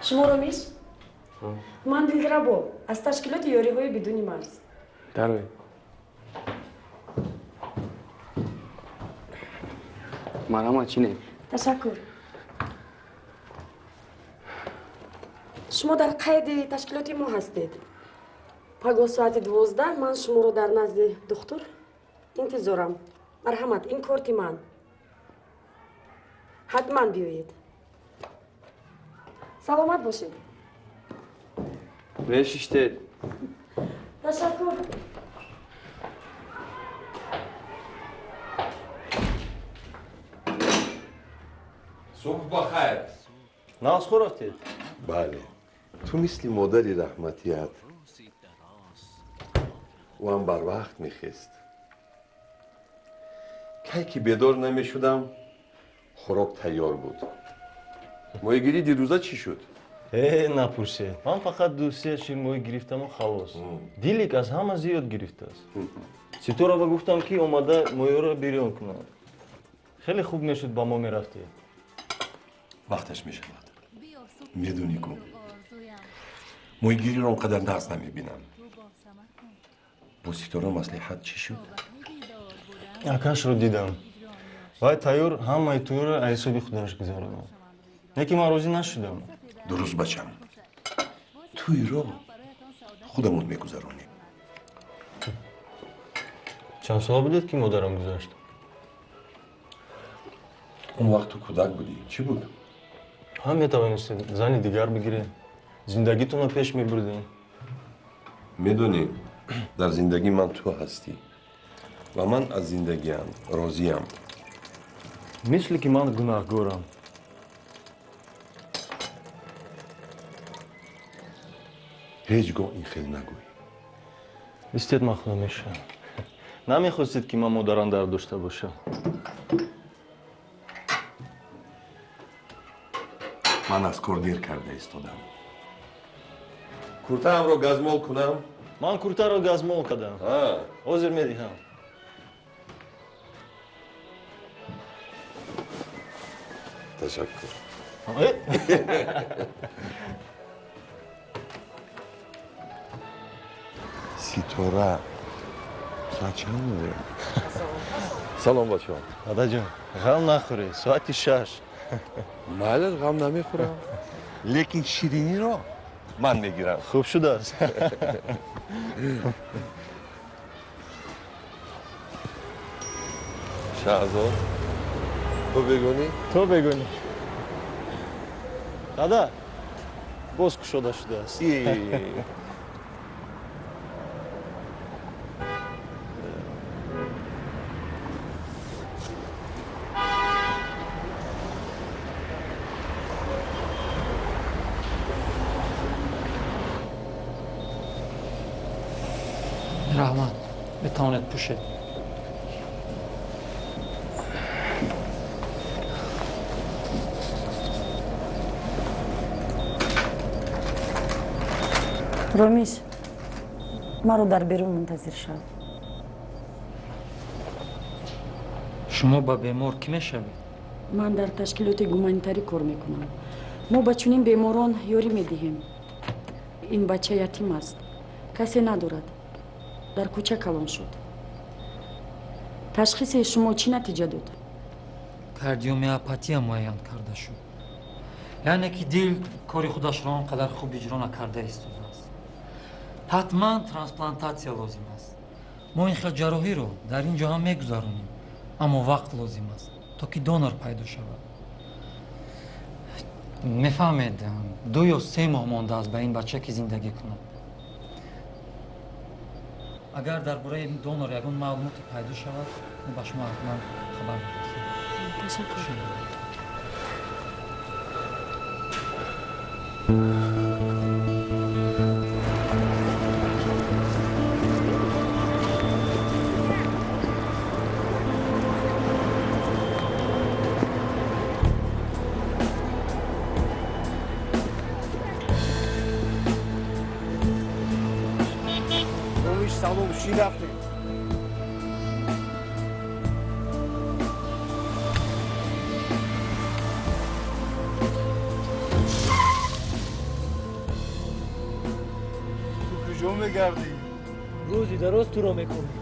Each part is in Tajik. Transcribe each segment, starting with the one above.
Шумо Ромиш? Ман Дилрабо аз ташкилоти ёриҳои бидуни марз. Дароед. Марҳамат, чинед. Ташаккур. Шумо дар қайди ташкилоти мо ҳастед. Пагоҳ соати 12 ман шуморо дар назди духтур интизорам. Марҳамат, ин корти ман. Ҳатман биёед. Саломат бошед. Мешиштед. Ташаккур. Субҳ бахайр. Нағз хӯрафтед? Бале. Ту мисли модари раҳматият. Ӯ ҳам барвақт мехест. Кай ки бедор намешудам, хӯрок тайёр буд. Моҳигирӣ дирӯза чӣ шуд? Э, напурсед. Ман фақат ду-се ширмоҳӣ гирифтаму халос. Дилик аз ҳама зиёд гирифтааст. Ситорава гуфтам, ки омада моҳиҳоро бирён кунад. Хеле хуб мешуд ба мо мерафтед. Вақташ мешавад. Медонӣ ку, моҳигириро он қадар нағз намебинам. Бо Ситора маслиҳат чӣ шуд? Акашро дидам. Вай тайёр ҳамаи тӯйро аз ҳисоби худаш гузаронад. Лекин ман розӣ нашудам. Дуруст, бачам. Тӯйро худамон мегузаронем. Чанд сола будед, ки модарам гузашт? Он вақт ту кӯдак будӣ. Чӣ буд? Ҳам метавонистед зани дигар бигиред, зиндагитонро пеш мебурдем. Медонӣ, дар зиндагӣ ман ту ҳастӣ ва ман аз зиндагиам розиям. Мисли ки ман гунаҳгорам. Ҳеҷ гоҳ ин хел нагӯй. Истед, ман худам мешавам. Намехостед, ки ман модарам дард дошта бошам. Ман аз кор дер карда истодам. Куртаамро газмол кунам? Ман куртаро газмол кардам. Ҳозир медиҳам. Ташаккур. Ситора, соат чанд меояд? Салом, бачаҳо. Дадаҷон, ғам нахӯред, соати 6. Майлаш, ғам намехӯрам, лекин шириниро ман мегирам. Хуб шудааст. Шаҳзод, ту бегонӣ? Ту бегонӣ. Дада, боз кушода шудааст. Раҳмат, метавонед пӯшед. Ромиш, маро дар берун мунтазир шав. Шумо ба бемор кӣ мешавед? Ман дар ташкилоти гуманитарӣ кор мекунам. Мо ба чунин беморон ёрӣ медиҳем. Ин бача ятим аст, касе надорад, дар кӯча калон шуд. Ташхиси шумо чӣ натиҷа дод? Кардиомиопатия муайян карда шуд. Яъне ки дил кори худашро он қадар хуб иҷро накарда истодааст. Ҳатман трансплантатсия лозим аст. Мо ин хел ҷарроҳиро дар ин ҷо ҳам мегузаронем, аммо вақт лозим аст, то ки донор пайдо шавад. Мефаҳмед, 2 ё 3 моҳ мондааст ба ин бача, ки зиндагӣ кунад. Агар дар бораи донор ягон маълумоте пайдо шавад, мо ба шумо ҳатман хабар мерасонем. Ташаккур. Салом, чӣ рафтем? Куҷо мегардӣ? Рӯзи дароз туро мекунӣ.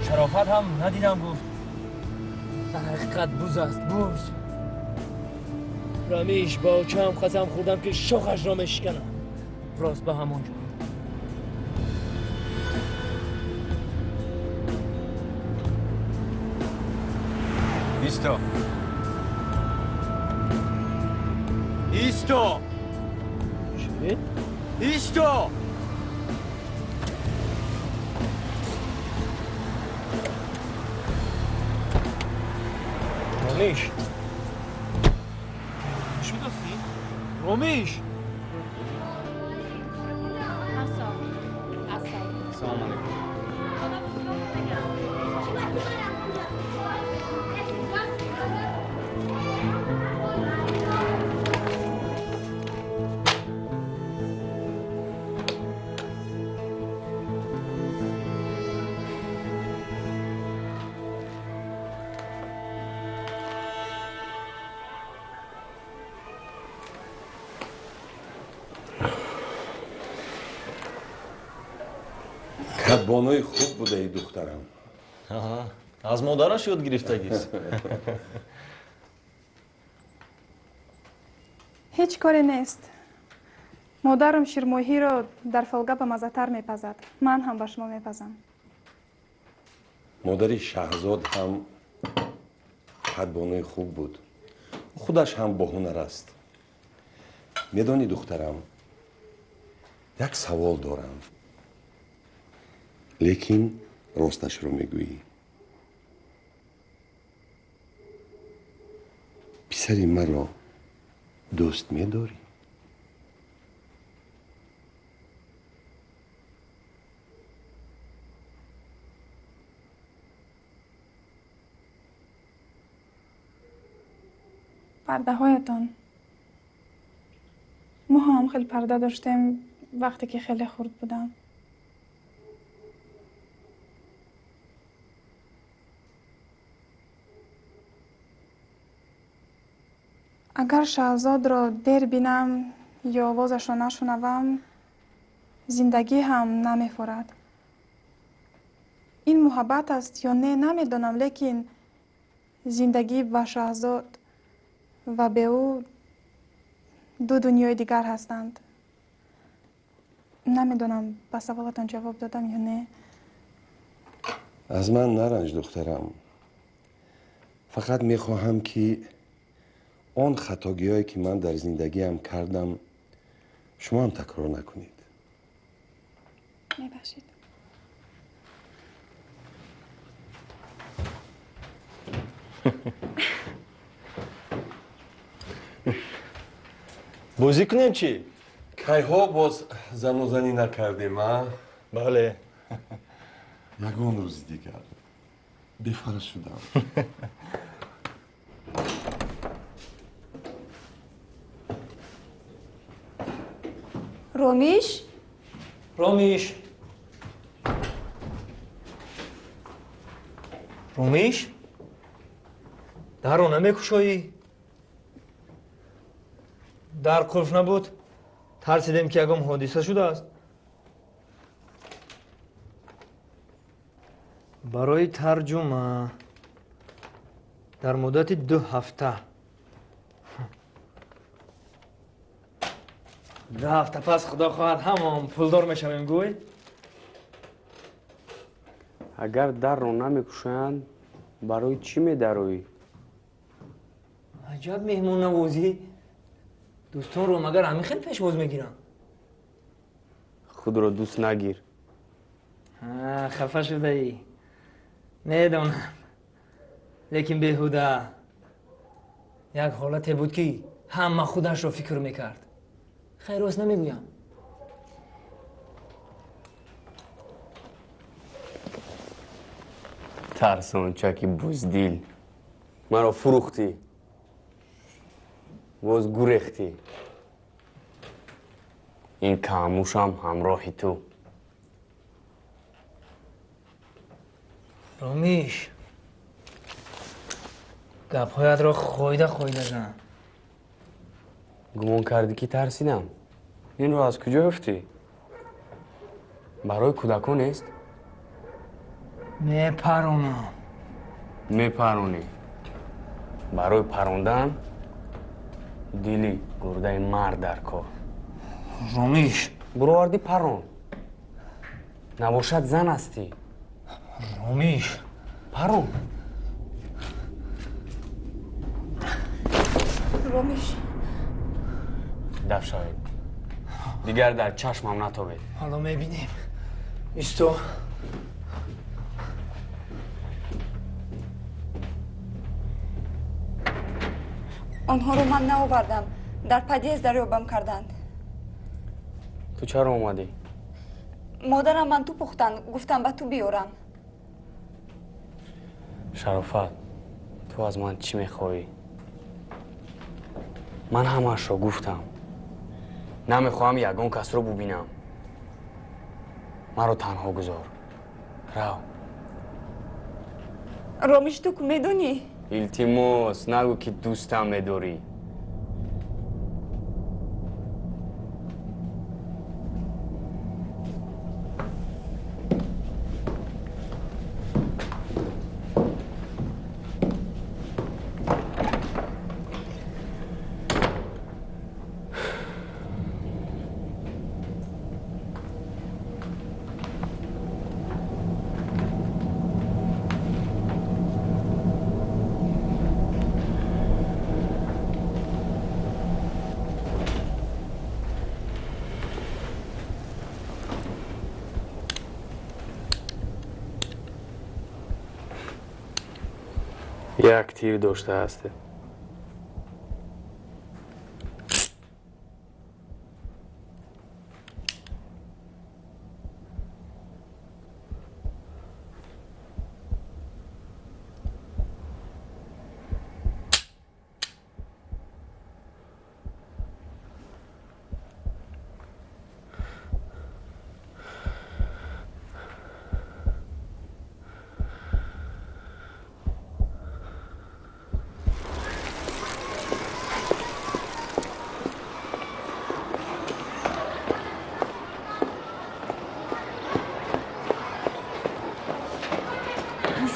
Шарофат ҳам надидам гуфт. Дар ҳақиқат буз аст, буз. Рамиш бо очаам қасам хӯрдам ки шохашро мешиканам. Рост ба ҳамон ҷо. Исто. Исто. Чӣ? Исто. Ромиш. Шудасти? Ромиш. Салом алейкум. Кадбонои хуб будаи, духтарам. Аз модараш ёд гирифтагист. Ҳеҷ коре нест. Модарам ширмоҳиро дар фолга ба маззатар мепазад. Ман ҳам ба шумо мепазам. Модари Шаҳзод ҳам кадбонои хуб буд. Худаш ҳам боҳунар аст. Медонӣ, духтарам, як савол дорам, лекин росташро мегӯӣ. Писари маро дӯст медорӣ? Пардаҳоятон. Мо ҳам хеле парда доштем вақте ки хеле хурд будам. Агар Шаҳзодро дер бинам ё овозашро нашунавам, зиндагӣ ҳам намефорад. Ин муҳаббат аст ё не, намедонам, лекин зиндагӣ ба Шаҳзод ва бе ӯ ду дунёи дигар ҳастанд. Намедонам, ба саволатон ҷавоб додам ё не. Аз ман наранҷ, духтарам. Фақат мехоҳам, ки он хатогиҳое, ки ман дар зиндагиам кардам, шумо ҳам такрор накунед. Мебахшед. Бозӣ кунем чӣ? Кайҳо боз занозанӣ накардем, а? Бале. Ягон рӯзи дигар бефара шудам. Ромиш? Ромиш. Ромиш? Дарро намекушоӣ? Дар қулф набуд? Тарсидем, ки ягон ҳодиса шудааст. Барои тарҷума дар муддати 2 ҳафта. 2 ҳафта пас, худо хоҳад, ҳамон пулдор мешавем, гӯй. Агар дарро намекушоянд, барои чӣ медароӣ? Аҷаб меҳмоннавозӣ! Дӯстонро магар ҳамин хел пешвоз мегиранд? Худро дӯст нагир. Хафа шудаӣ? Медонам, лекин беҳуда. Як ҳолате буд, ки ҳама худашро фикр мекард. Хайр, рост намегӯям. Тарсончаки буздил, маро фурӯхтӣ, боз гурехтӣ. Ин камушам ҳамроҳи ту. Ромиш, гапҳоятро хойда хойда зан. Гумон кардӣ, ки тарсидам? Инро аз куҷо ёфтӣ? Барои кӯдакон нест? Мепаронам. Мепаронӣ. Барои парондан дили гурдаи мард дар кор. Ромиш. Буровардӣ парон. Набошад зан ҳастӣ. Ромиш. Парон. Ромиш. Даф шавед. Дигар дар чашмам натобед. Ҳоло мебинем. Исто. Онҳоро ман наовардам. Дар подъезд дарёбам карданд. Ту чаро омадӣ? Модарам ман ту пухтанд, гуфтам ба ту биёрам. Шарофат, ту аз ман чӣ мехоҳӣ? Ман ҳамаашро гуфтам. Намехоҳам ягон касро бубинам. Маро танҳо гузор. Рав. Ромиш, ту ку медонӣ? Илтимос, нагӯ ки дӯстам медорӣ. Як тир дошта ҳастед.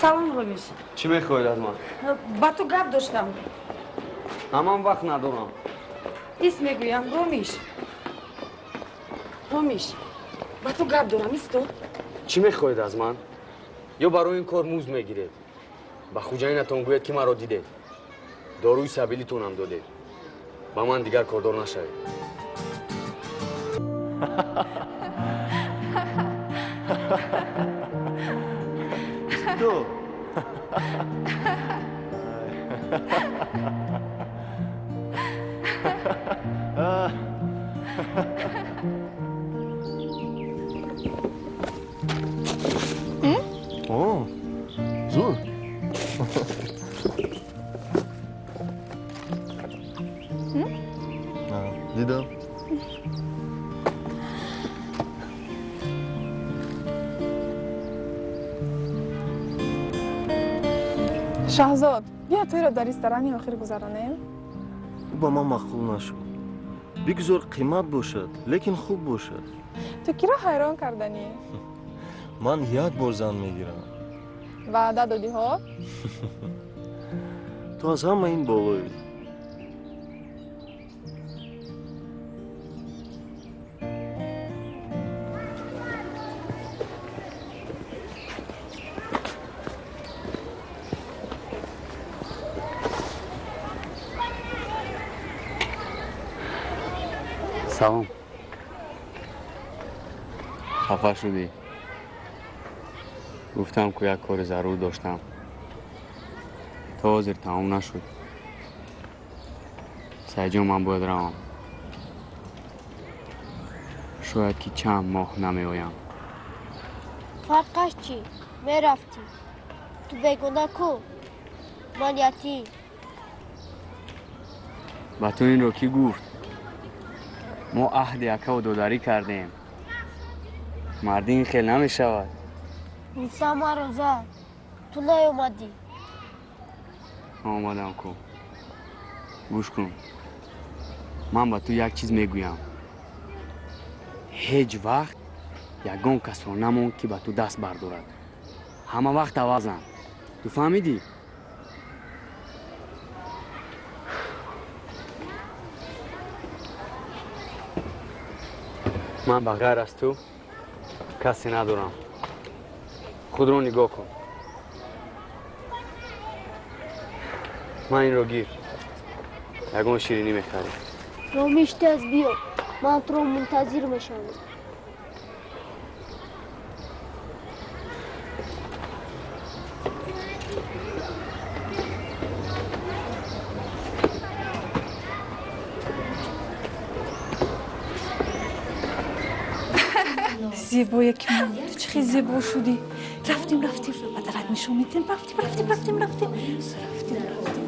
Салом, Ромиш. Чӣ мехоҳед аз ман? Ба ту гап доштам. Ҳаман вақт надорам. Ис мегӯям, Ромиш. Ромиш, ба ту гап дорам, исто. Чӣ мехоҳед аз ман? Ё барои ин кор музд мегиред? Ба хуҷаинатон гӯед ки маро дидед. Доруи сабилитонам додед. Ба ман дигар кордор нашавед. Ту. О, зур. Дидам. Шаҳзод, бия тӯйро дар ресторани охир гузаронем. Ӯ ба ман маъқул нашуд. Бигзор қимат бошад, лекин хуб бошад. Ту киро ҳайрон карданӣ? Ман як бор зан мегирам. Ваъда додӣ ҳо? Ту аз ҳама ин болоӣ. Салом. Хафа шудӣ? Гуфтам ку як кори зарур доштам. То ҳозир тамом нашуд. Сайҷон, ман бояд равам. Шояд ки чанд моҳ намеоям. Фарқаш чӣ? Мерафтӣ. Ту бегона ку? Ман ятим. Ба ту инро кӣ гуфт? Мо аҳди акаву додарӣ кардем. Мардӣ ин хел намешавад. Муса маро зад. Ту наёмадӣ. Омадам ку. Гӯш кун. Ман ба ту як чиз мегӯям. Ҳеҷ вақт ягон касро намон, ки ба ту даст бардорад. Ҳама вақт авазам. Ту фаҳмидӣ? Ман ба ғайр аз ту касе надорам. Худро нигоҳ кун. Ман инро гир. Ягон ширинӣ мехарӣ. Ромиш, тез биё. Ман туро мунтазир мешавам. Зебое ки ман, ту чӣ хел зебо шудӣ. Рафтем, рафтем, падарат нишон медиҳем. Рафтем, рафтем, рафтем, рафтем, рафтем, рафтем,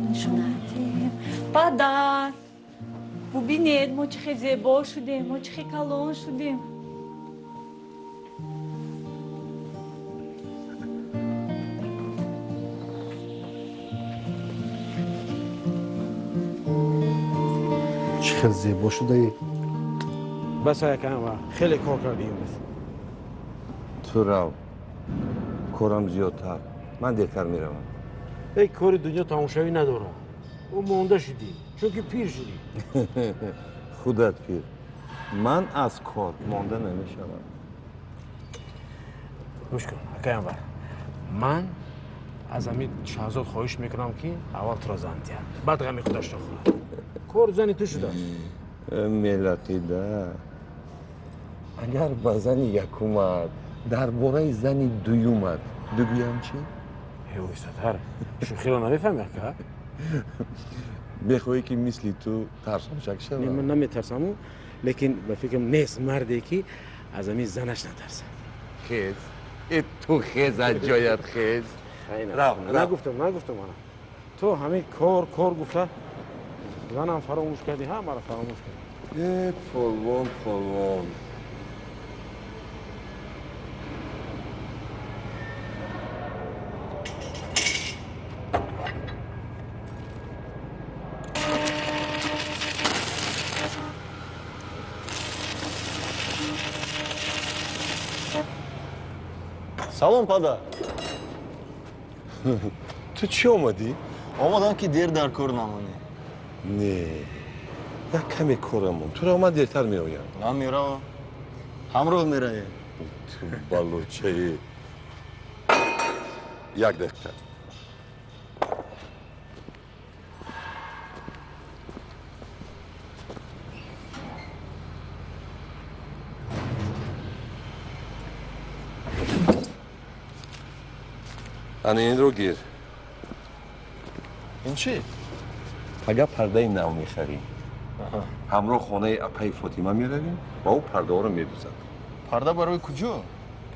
нишон медиҳем. Падар, бубинед, мо чӣ хел зебо шудем, мо чӣ хел калон шудем. Чӣ хел зебо шудаӣ. Бас, якам, хеле кор кардӣ имрӯз. Ту рав, корам зиёдтар, ман дертар меравам. Эй, кори дунё тамошавӣ надорам. Ӯ монда шудӣ, чунки пир шудӣ. Худат пир, ман аз кор монда намешавам. Гӯш кун, акай Анвар, ман аз ҳамин Шаҳзод хоҳиш мекунам, ки аввал туро зан диҳад, баъд ғами худашро хӯрад. Кор зани ту шудааст. Мелақида, агар ба зани якумат дар бораи зани дуюмат бигӯям чӣ? Ҳевоистатар, шӯхиро намефаҳми, ака? Мехоҳӣ, ки мисли ту тарсончак шавам? Ман наметарсаму, лекин ба фикрам нест марде, ки аз ҳамин занаш натарсад. Хез, э, ту хез аз ҷоят, хез. Рав. Нагуфтам, нагуфтам. Ана, ту ҳамин кор, кор гуфта, занам фаромӯш кардӣ, ҳамаро фаромӯш кардӣ. Э, полвон, полвон. Салом, падар. Ту чӣ омадӣ? Омадам, ки дер дар кор намонӣ. Не, як каме корамон, туро ман дертар меоям. Ман меравам, ҳамроҳ меравем. Ту балочаи, як дақиқа. Ана, инро гир. Ин чӣ? Пага пардаи нав мехарӣ. Ҳамроҳ хонаи апаи Фотима меравем ва ӯ пардаҳоро медӯзад. Парда барои куҷо?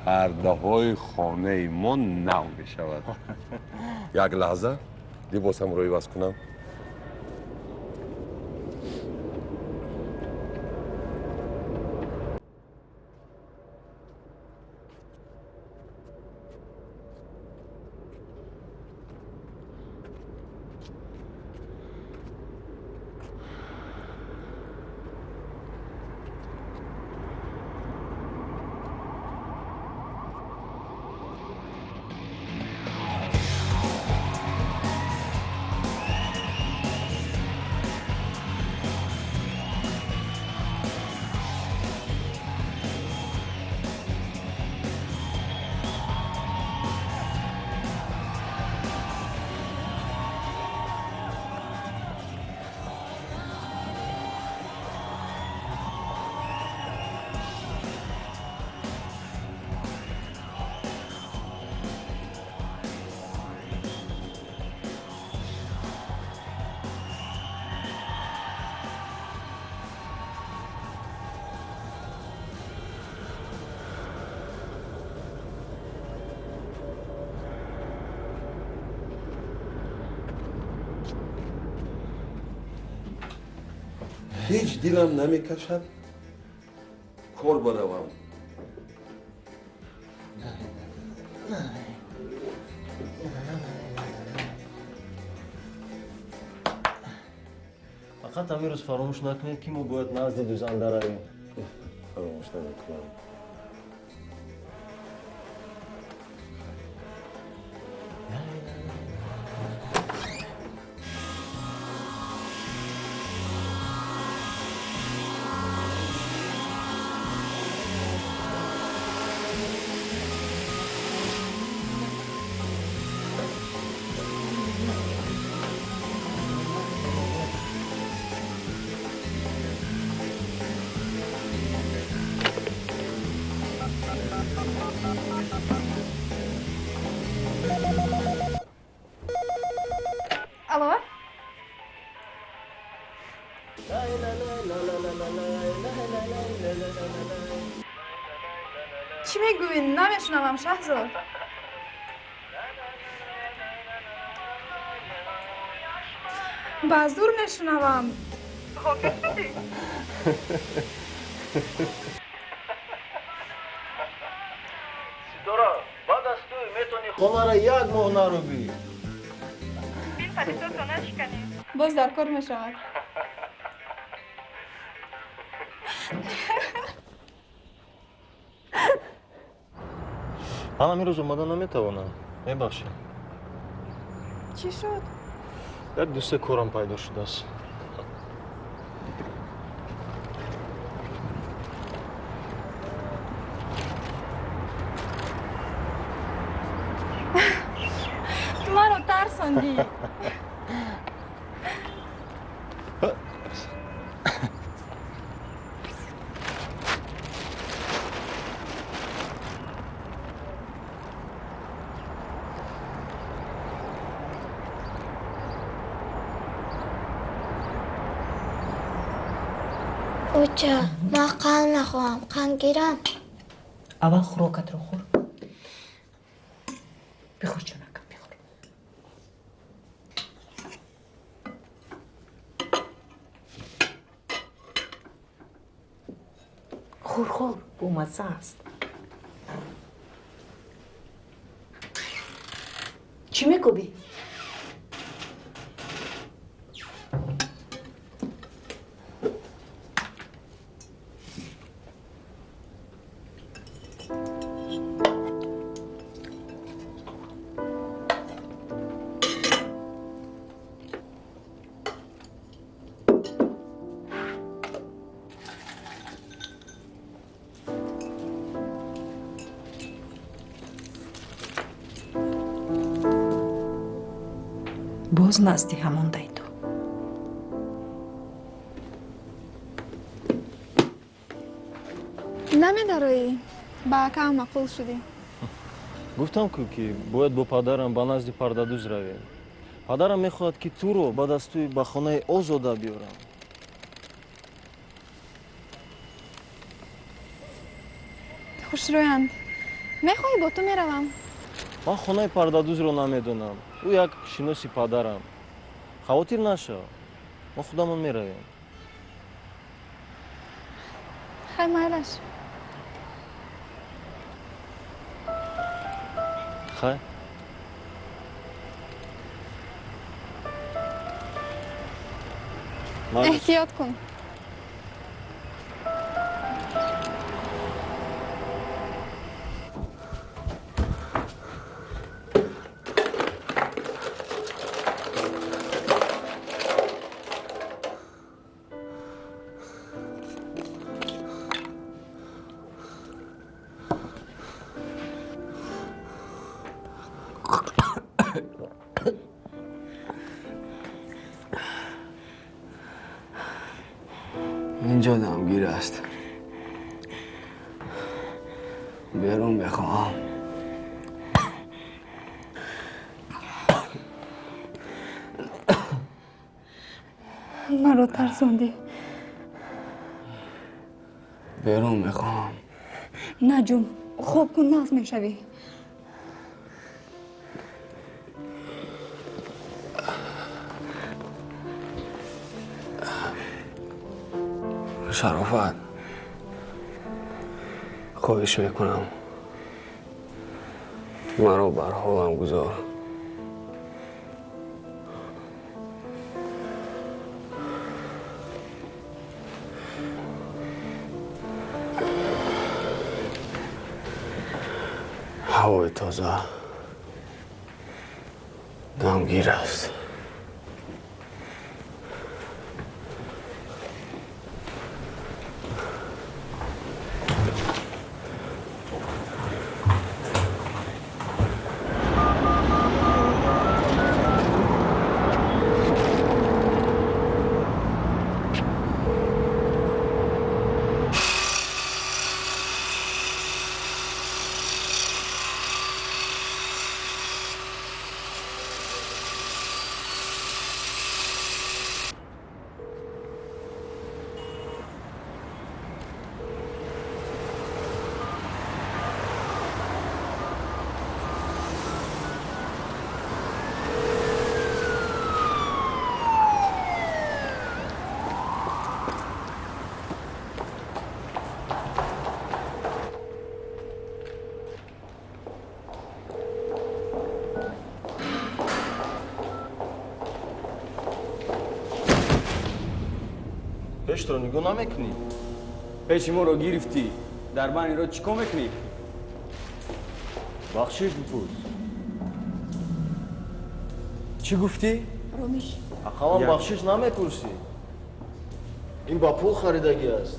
Пардаҳои хонаи мо нав мешавад. Як лаҳза, либосамро иваз кунам. Ҳеҷ дилам намекашад кор баравам. Фақат ҳамин рӯз фаромӯш накунед, ки мо бояд назди дӯзанда равем. Фаромӯш намекунам. Алло? Чӣ мегӯӣ? Намешунавам, Шаҳзод. Ба зур мешунавам. Ғофил шудӣ? Ситора, баъд аз ту метавонӣ хонара як моҳ нарубӣ. Боз дар кор мешавад. Ман ҳамин рӯз омада наметавонам. Мебахшед. Чӣ шуд? Як ду-се корам пайдо шудааст. Ту маро тарсондӣ. Оча, ман қанд мехоҳам. Қанд гирам? Аввал хӯрокатро хӯр. Бихӯр, ҷонакам, бихӯр. Хӯр, хӯр, бомазза аст. Чӣ мекӯбӣ? Боз назди ҳамондай ту. Намедароӣ? Ба акаам маъқул шудӣ. Гуфтам ку, ки бояд бо падарам ба назди пардадӯз равем. Падарам мехоҳад, ки туро баъд аз тӯй ба хонаи озода биёрам. Хушрӯянд. Мехоҳӣ, бо ту меравам? Ман хонаи пардадӯзро намедонам. Ӯ як шиноси падарам. Хавотир нашав, мо худамон меравем. Хай, майлаш. Хай. Эҳтиёт кун. Инҷо дамгир аст. Берун мехоҳам. Маро тарсондӣ. Берун мехоҳам. На, ҷун, хоб кун, нағз мешавӣ. Шарофат, хоҳиш мекунам, маро бар ҳолам гузор. Ҳавои тоза дамгир аст. Пешро нигоҳ намекунӣ? Пеши моро гирифтӣ, дар байни роҳ чӣ кор мекунӣ? Бахшиш бипурс. Чӣ гуфтӣ? Ромиш. Ақаллан бахшиш намепурсӣ. Ин ба пул харидагӣ аст.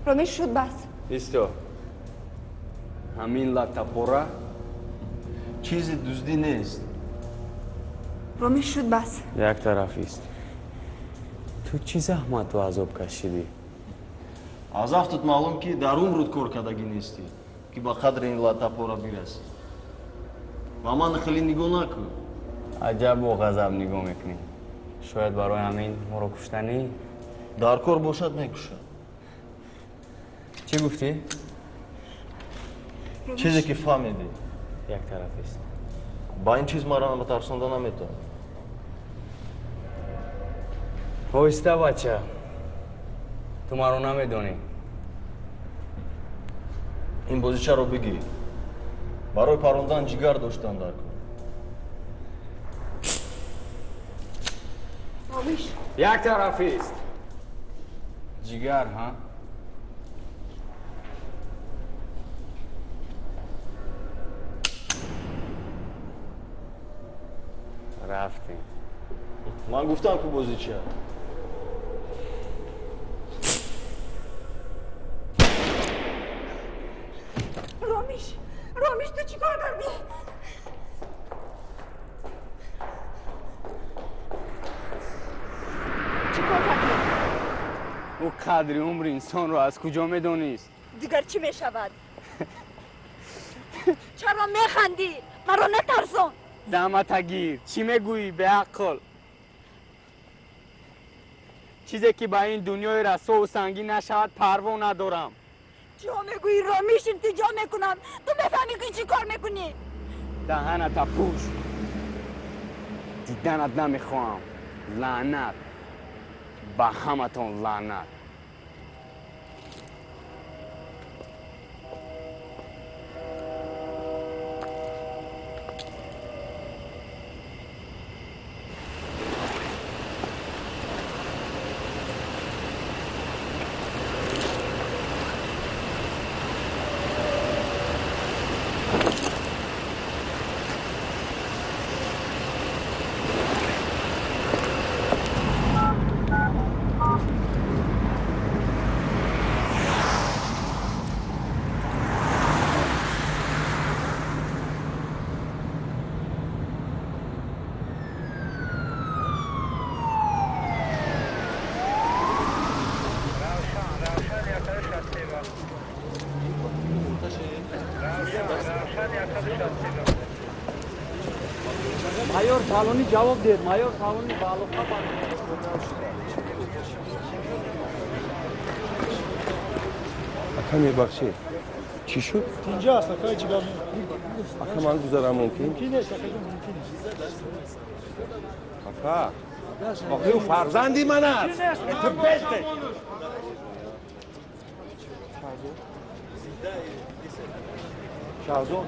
Ромиш, шуд бас. Исто. Ҳамин латтапора чизи дуздӣ нест. Ромиш, шуд бас. Як тараф ист. Ту чӣ заҳмату азоб кашидӣ? Аз афтот маълум, ки дар умрут кор кардагӣ нестӣ, ки ба қадри ин латтапора бирасӣ. Ба ман хеле нигоҳ накун. Аҷаб бо ғазаб нигоҳ мекунӣ. Шояд барои ҳамин моро куштанӣ? Дар кор бошад, мекушад. Чӣ гуфтӣ? Чизе ки фаҳмидӣ. Як тараф ист. Ба ин чиз маро тарсонда наметавонӣ. Оҳиста, бача, ту маро намедонӣ. Ин бозичаро бигир. Барои парондан ҷигар доштан дар кор. Ромиш. Як тараф ист. Ҷигар, ҳа? Рафтем. Ман гуфтам, ку бозича. Ромиш, Ромиш, ту чӣ кор кардӣ? Чӣ кор кардӣ? Ӯ қадри умри инсонро аз куҷо медонист? Дигар чӣ мешавад? Чаро механдӣ? Маро натарсон. Дамата гир. Чӣ мегӯӣ, беақл? Чизе ки ба ин дунёи расову сангин нашавад, парво надорам. Чиҳо мегӯӣ, Ромиш? Илтиҷо мекунам. Ту мефаҳмӣ, ки чӣ кор мекунӣ? Даҳаната пӯш. Диданат намехоҳам. Лаънат ба ҳаматон, лаънат. Майор фалонӣ ҷавоб диҳед, майор фалонӣ ба алоқа. Ака, мебахшед, чӣ шуд? Инҷа аст, ака, ҳеҷ гап. Ака, ман гузарам мумкин? Мумкин нест, акаҷон, мумкин нест. Ака, охи ӯ фарзанди ман аст. Ту бете. Шаҳзод,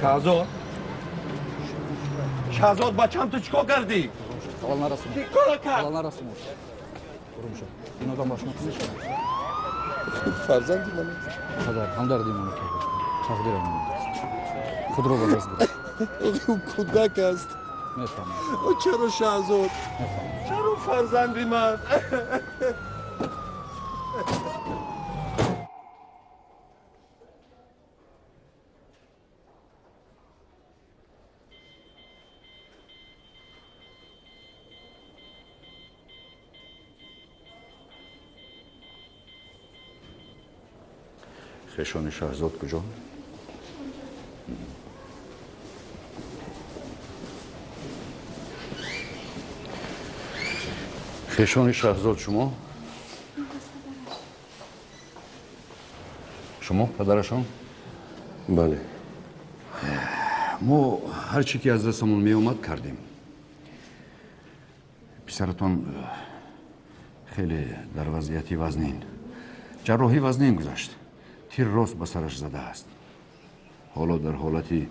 Шаҳзод, Шаҳзод, бачам, ту чӣ кор кардӣ? Чӣ кор кард? Ором шав. Ин одам ба шумо кӣ мешавад? Фарзанди ман аст. Падар, ҳамдарди маро қабул кун. Тақдирам ин аст. Худро ба даст гир. Ӯ кӯдак аст. Мефаҳмам. Ӯ чаро Шаҳзод? Мефаҳмам. Чаро фарзанди ман? Хешони Шаҳзод куҷо? Хешони Шаҳзод шумо? Шумо падарашон? Бале. Мо ҳар чӣ ки аз дастамон меомад кардем. Писаратон хеле дар вазъияти вазнин. Ҷарроҳӣ вазнин гузашт. Тир рост ба сараш задааст. Ҳоло дар ҳолати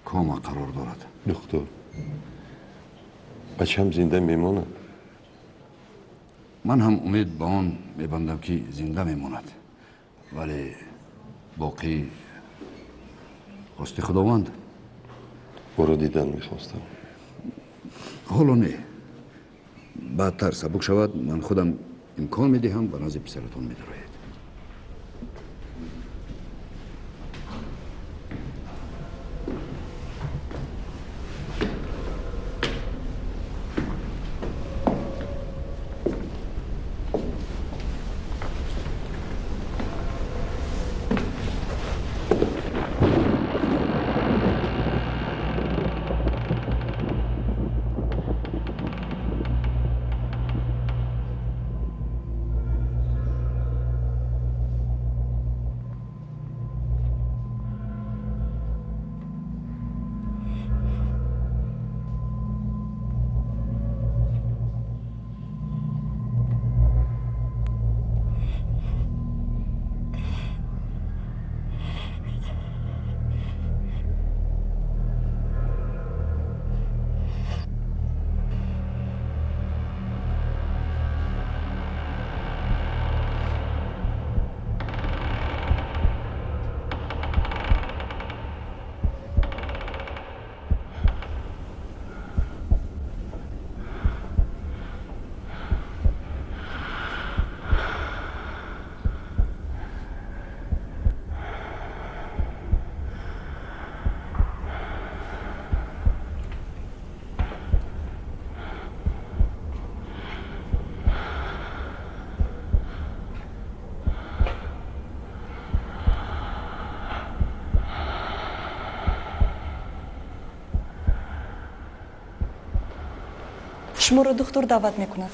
кома қарор дорад. Духтур, бачам зинда мемонад? Ман ҳам умед ба он мебандам, ки зинда мемонад, вале боқӣ хости Худованд. Ӯро дидан мехостам. Ҳоло не, баъдтар сабук шавад, ман худам имкон медиҳам, ба назди писаратон медароед. Шуморо духтур даъват мекунад.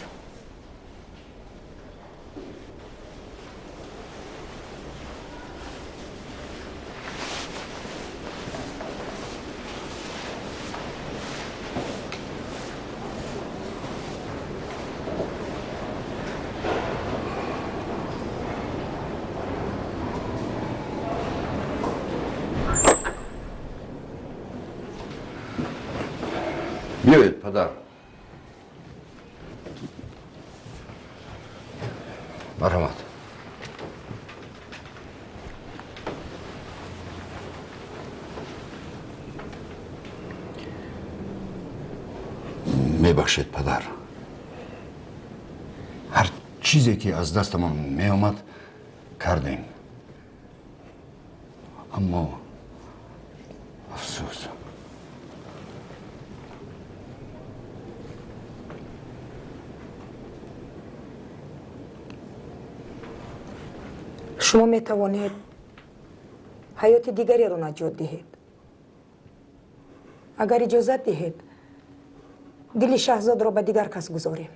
Биёед, падар. Марҳамат. Мебахшед, падар. Ҳар чизе ки аз дастамон меомад, кардем. Аммо афсӯс. Шумо метавонед ҳаёти дигареро наҷот диҳед. Агар иҷозат диҳед, дили Шаҳзодро ба дигар кас гузорем.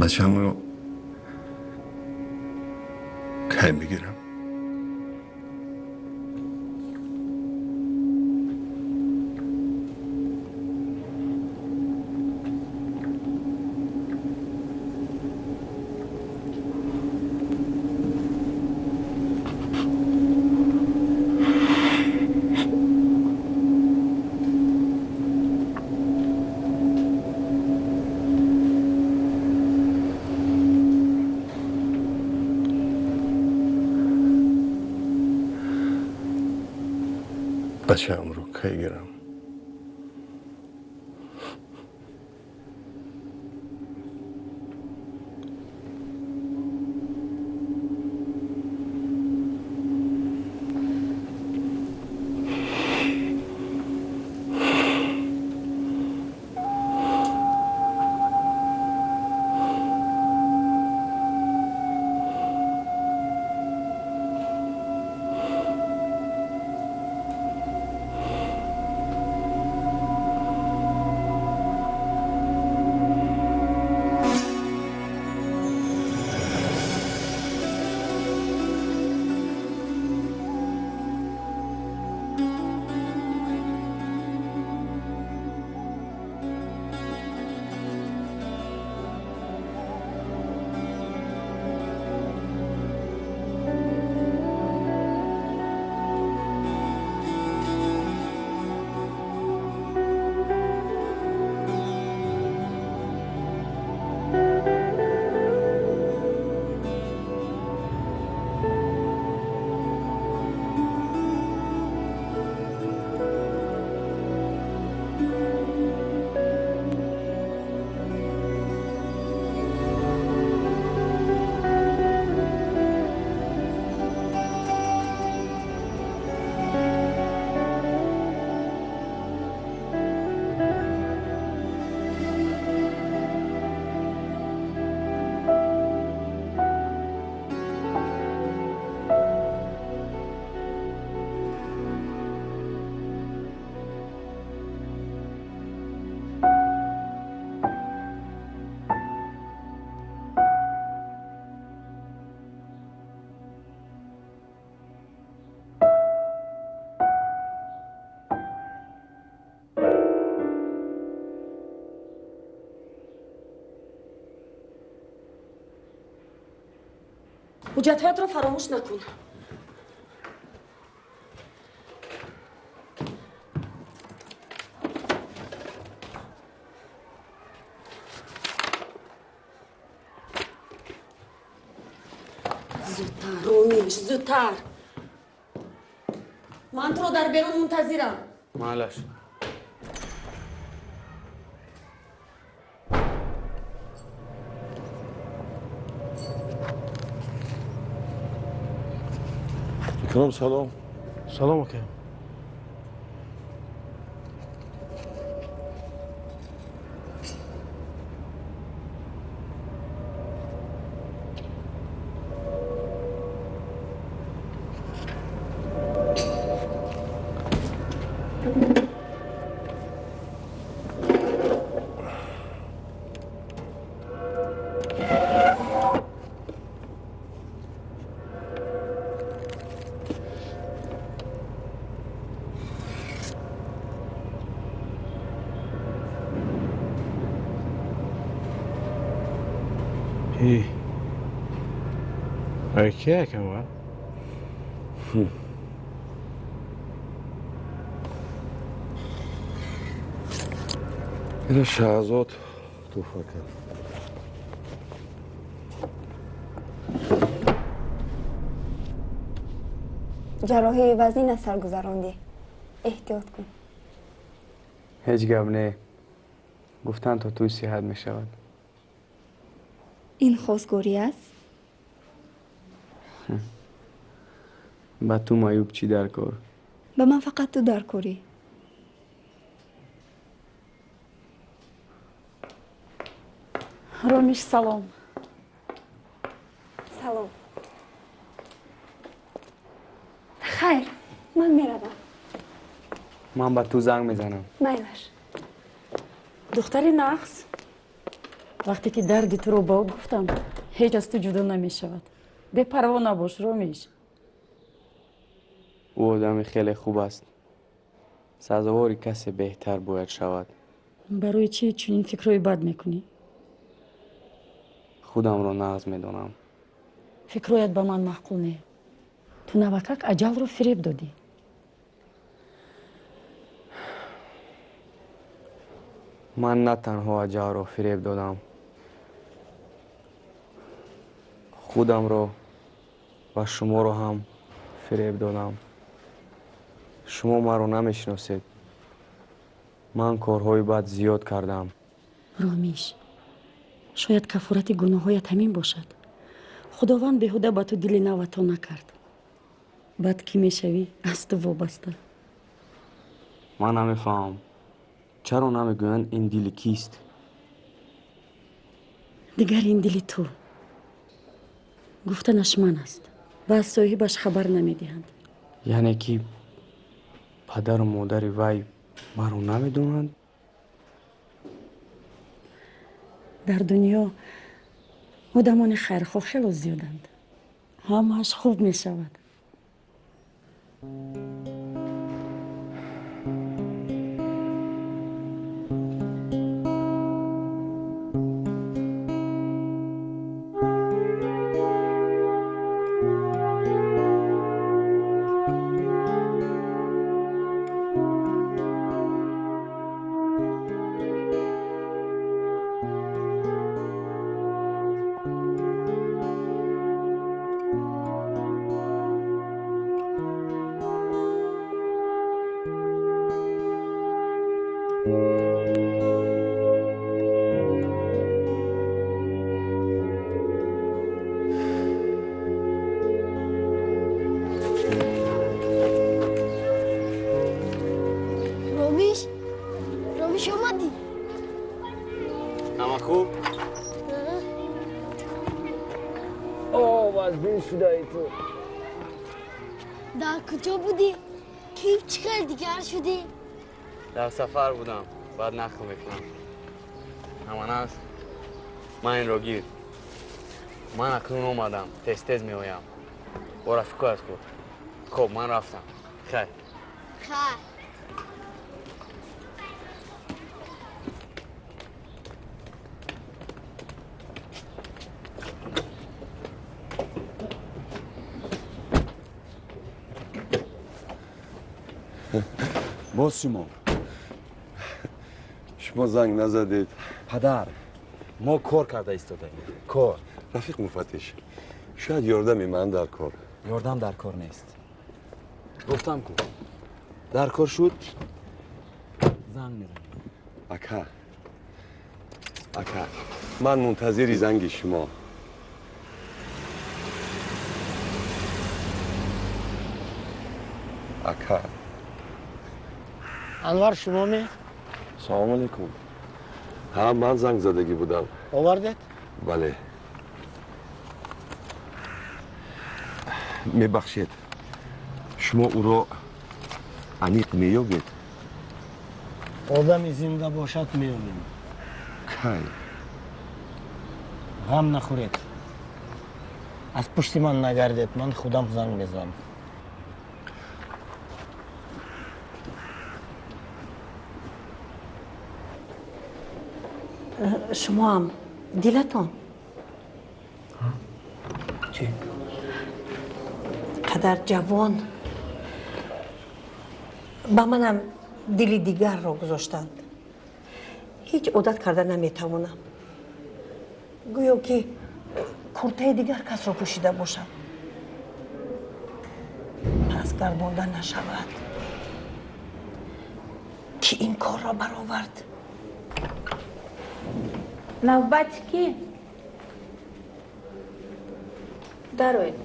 Бачамро кай мегирам? Бачаамро кай гирам? Ҳуҷҷатҳоятро фаромӯш накун. Зудтар, Ромиш, зудтар. Ман туро дар берун мунтазирам. Маълаш. Икром, салом. Салом, ака. Ки акамвар? Ина Шаҳзод туҳфа кард. Ҷарроҳии вазнин аз сар гузарондӣ. Эҳтиёт кун. Ҳеҷ гап не. Гуфтанд, то тӯй сиҳат мешавад. Ин хостгорӣ аст? Ба ту маъюб чӣ дар кор? Ба ман фақат ту дар корӣ. Ромиш, салом. Салом. Хайр, ман меравам. Ман ба ту занг мезанам. Майлаш. Духтари нағз, вақте ки дарди туро ба ӯ гуфтам, ҳеҷ аз ту ҷудо намешавад. Бепарво набош, Ромиш. Ӯ одами хеле хуб аст. Сазовори касе беҳтар бояд шавад. Барои чӣ чунин фикрҳои бад мекунӣ? Худамро нағз медонам. Фикрҳоят ба ман маъқул не. Ту навакак аҷалро фиреб додӣ. Ман на танҳо аҷалро фиреб додам, худамро ва шуморо ҳам фиреб додам. Шумо маро намешиносед. Ман корҳои бад зиёд кардам. Ромиш, шояд кафорати гуноҳҳоят ҳамин бошад. Худованд беҳуда ба ту дили нав ато накард. Баъд кӣ мешавӣ, аз ту вобаста. Ман намефаҳмам, чаро намегӯянд ин дили кист? Дигар ин дили ту. Гуфтанаш ман аст ва аз соҳибаш хабар намедиҳанд. Яъне ки падару модари вай маро намедонанд? Дар дунё одамони хайрхоҳ хело зиёданд. Ҳамааш хуб мешавад. Ромиш, Ромиш, омадӣ? Ҳама хуб? О, вазбин шудаи ту. Дар куҷо будӣ? Киф чӣ хел дигар шудӣ? Дар сафар будам, баъд нақл мекунам. Ҳаман аст? Ман инро гир. Ман акнун омадам, тез-тез меоям. Бо рафиқоят хӯр. Хоб, ман рафтам. Хайр. Хайр. Боз шумо? Шумо занг назадед. Падар, мо кор карда истодаем. Кор. Рафиқ муфаттиш, шояд ёрдами ман дар кор. Ёрдам дар кор нест. Гуфтам ку. Дар кор шуд, занг мезанем. Ака, ака, ман мунтазири занги шумо. Ака. Анвар, шумо ме? Салом алейкум. Ҳа, ман занг задагӣ будам. Овардед? Бале. Мебахшед, шумо ӯро аниқ меёбед? Одами зинда бошад, меёбем. Кай? Ғам нахӯред. Аз пушти ман нагардед, ман худам занг мезанам. Шумоам дилатон чӣ? Қадар ҷавон ба манам дили дигарро гузоштанд. Ҳеҷ одат карда наметавонам. Гӯё ки куртаи дигар касро пӯшида бошам. Пас гардонда нашавад. Ки ин корро баровард? Навбати кӣ? Дароед.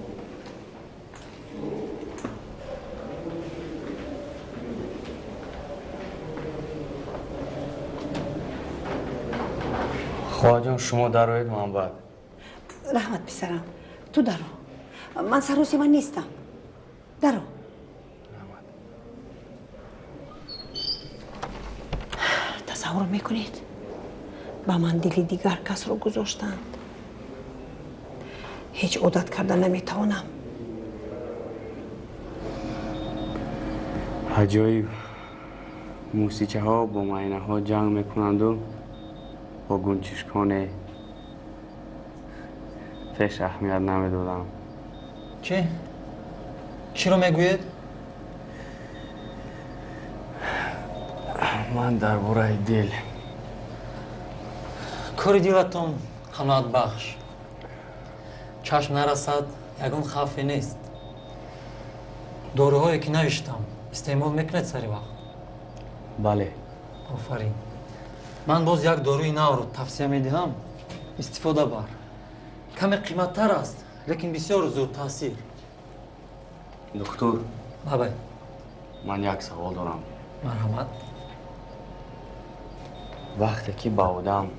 Хоҳаҷон, шумо дароед, ман баъд. Раҳмат, писарам, ту даро. Ман саросима нестам. Даро. Тасаввур мекунед? Ба ман дили дигар касро гузоштанд. Ҳеҷ одат карда наметавонам. Аҷоиб, мусичаҳо бо майнаҳо ҷанг мекунанду бо гунҷишконе пеш аҳамият намедодам. Чӣ? Чиро мегӯед? Ман дар бораи дил. Кори дилатон қаноатбахш. Чашм нарасад, ягон хавфе нест. Доруҳое ки навиштам, Истеъмол мекунед сари вақт? Бале. Офарин. Ман боз як доруи навро тавсия медиҳам, истифода бар. Каме қиматтар аст, лекин бисёр зудтаъсир. Духтур. Лабай. Ман як савол дорам. Марҳамат. Вақте ки ба одам,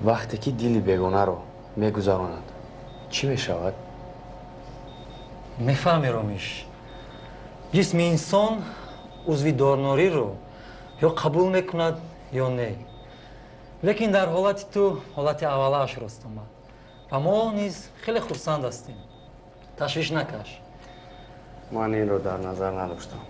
вақте ки дили бегонаро мегузаронад, чӣ мешавад? Мефаҳми, Ромиш, ҷисми инсон узви дорнориро ё қабул мекунад, ё не. Лекин дар ҳолати ту ҳолати аввалааш рост омад ва мо низ хеле хурсанд ҳастем. Ташвиш накаш. Ман инро дар назар надоштам.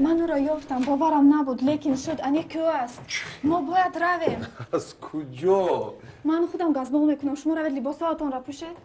Ман ӯро ёфтам, боварам набуд, лекин шуд. Аниқ ки ӯ аст. Мо бояд равем. Аз куҷо? Ман худам газбол мекунам. Шумо равед, либосҳоятонро пӯшед.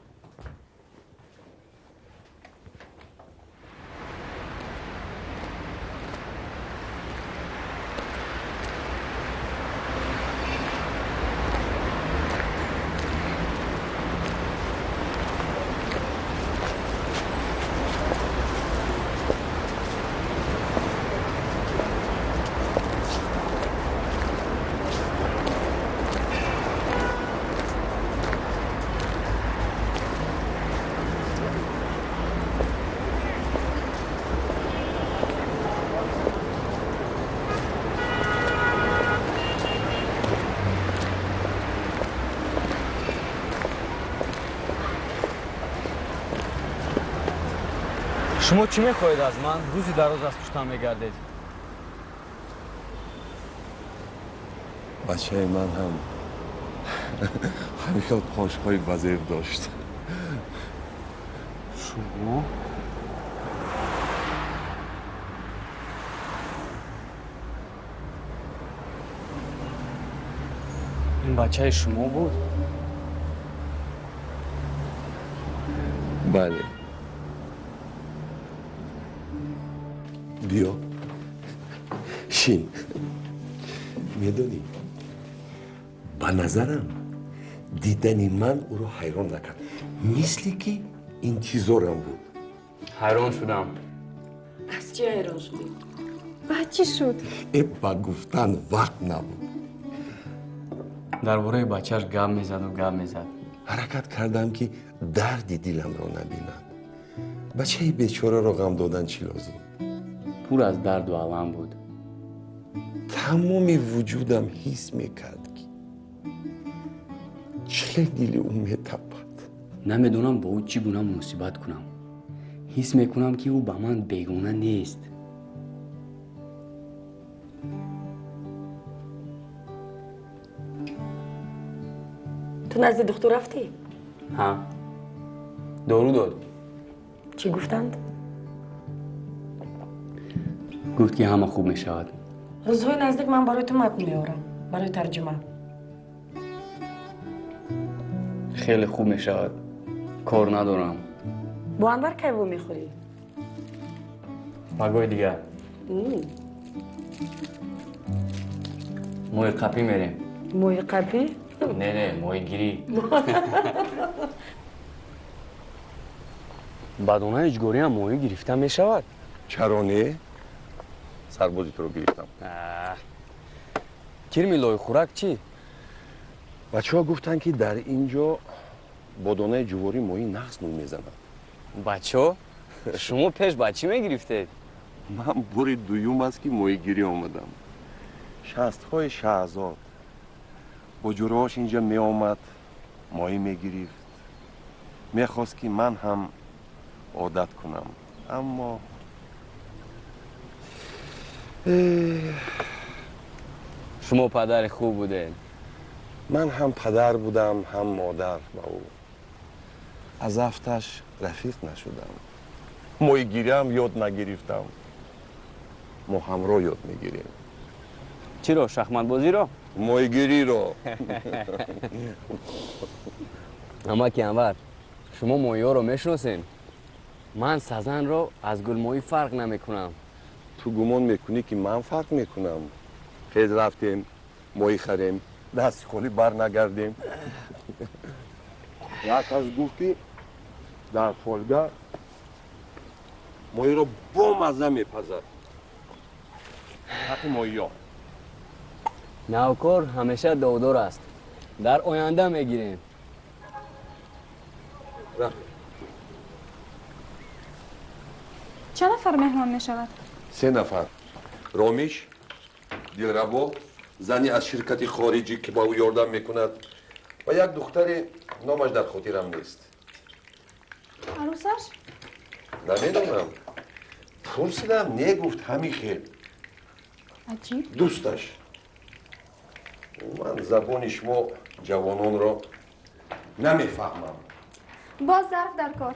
Шумо чӣ мехоҳед аз ман? Рӯзи дароз аз пуштам мегардед. Бачаи ман ҳам ҳамин хел қошҳои вазир дошт. Шумо? Ин бачаи шумо буд? Бале. Биё, шин. Медонӣ, ба назарам дидани ман ӯро ҳайрон накард, мисле ки интизорам буд. Ҳайрон шудам. Аз чӣ ҳайрон шудӣ? Баъд чӣ шуд? Э, ба гуфтан вақт набуд. Дар бораи бачааш гап мезаду гап мезад. Ҳаракат кардам, ки дарди диламро набинад. Бачаи бечораро ғам додан чӣ лозим? Пур аз дарду алам буд. Тамоми вуҷудам ҳис мекард, ки чӣ дили ӯ метапад. Намедонам бо ӯ чӣ гуна муносибат кунам. Ҳис мекунам, ки ӯ ба ман бегона нест. Ту назди духтур рафтӣ? Ҳа, дору дод. Чӣ гуфтанд? Гуфт, ки ҳама хуб мешавад. Рӯзҳои наздик ман барои ту матн меорам барои тарҷума. Хеле хуб мешавад. Кор надорам. Бо Анвар кай вомехӯрӣ? Пагоҳи дигар. Моҳи қапӣ мерем. Моҳи қапӣ? Не, не, моҳигирӣ. Ба донаи ҷгориам моҳӣ гирифта мешавад? Чаро не? Сарбози туро гирифтам. Кирми лойхӯрак чӣ? Бачаҳо гуфтанд, ки дар ин ҷо бо донаи ҷуворӣ моҳӣ нағз нӯй мезанад. Бачаҳо, шумо пеш ба чӣ мегирифтед? Ман бори дуюм аст, ки моҳигирӣ омадам. Шастҳои Шаҳзод бо ҷураҳош инҷа меомад, моҳӣ мегирифт. Мехост, ки ман ҳам одат кунам, аммо Шумо падари хуб будед. Ман ҳам падар будам, ҳам модар ба ӯ. Аз афташ рафиқ нашудам. Моҳигириам ёд нагирифтам. Мо ҳамроҳ ёд мегирем. Чиро? Шахматбозиро? Моҳигириро. Амаки Анвар, шумо моҳиҳоро мешиносед? Ман сазанро аз гулмоҳӣ фарқ намекунам. Ту гумон мекунӣ, ки ман фарқ мекунам? Хез, рафтем, моҳӣ харем, дасти холӣ бар нагардем. Як кас гуфт, ки дар фолга моҳиро бо мазза мепазад. Ҳаққи моҳиё. Навкор ҳамеша довдор аст. Дар оянда мегирем. Чанд нафар меҳмон мешавад? Се нафар: Ромиш, Дилрабо, зани аз ширкати хориҷӣ, ки ба ӯ ёрдам мекунад, ва як духтаре, номаш дар хотирам нест. Арӯсаш? Намедонам, пурсидам, не, гуфт, ҳамин хел. Аҷиб. Дӯсташ. Ман забони шумо ҷавононро намефаҳмам. Боз зарф дар кор.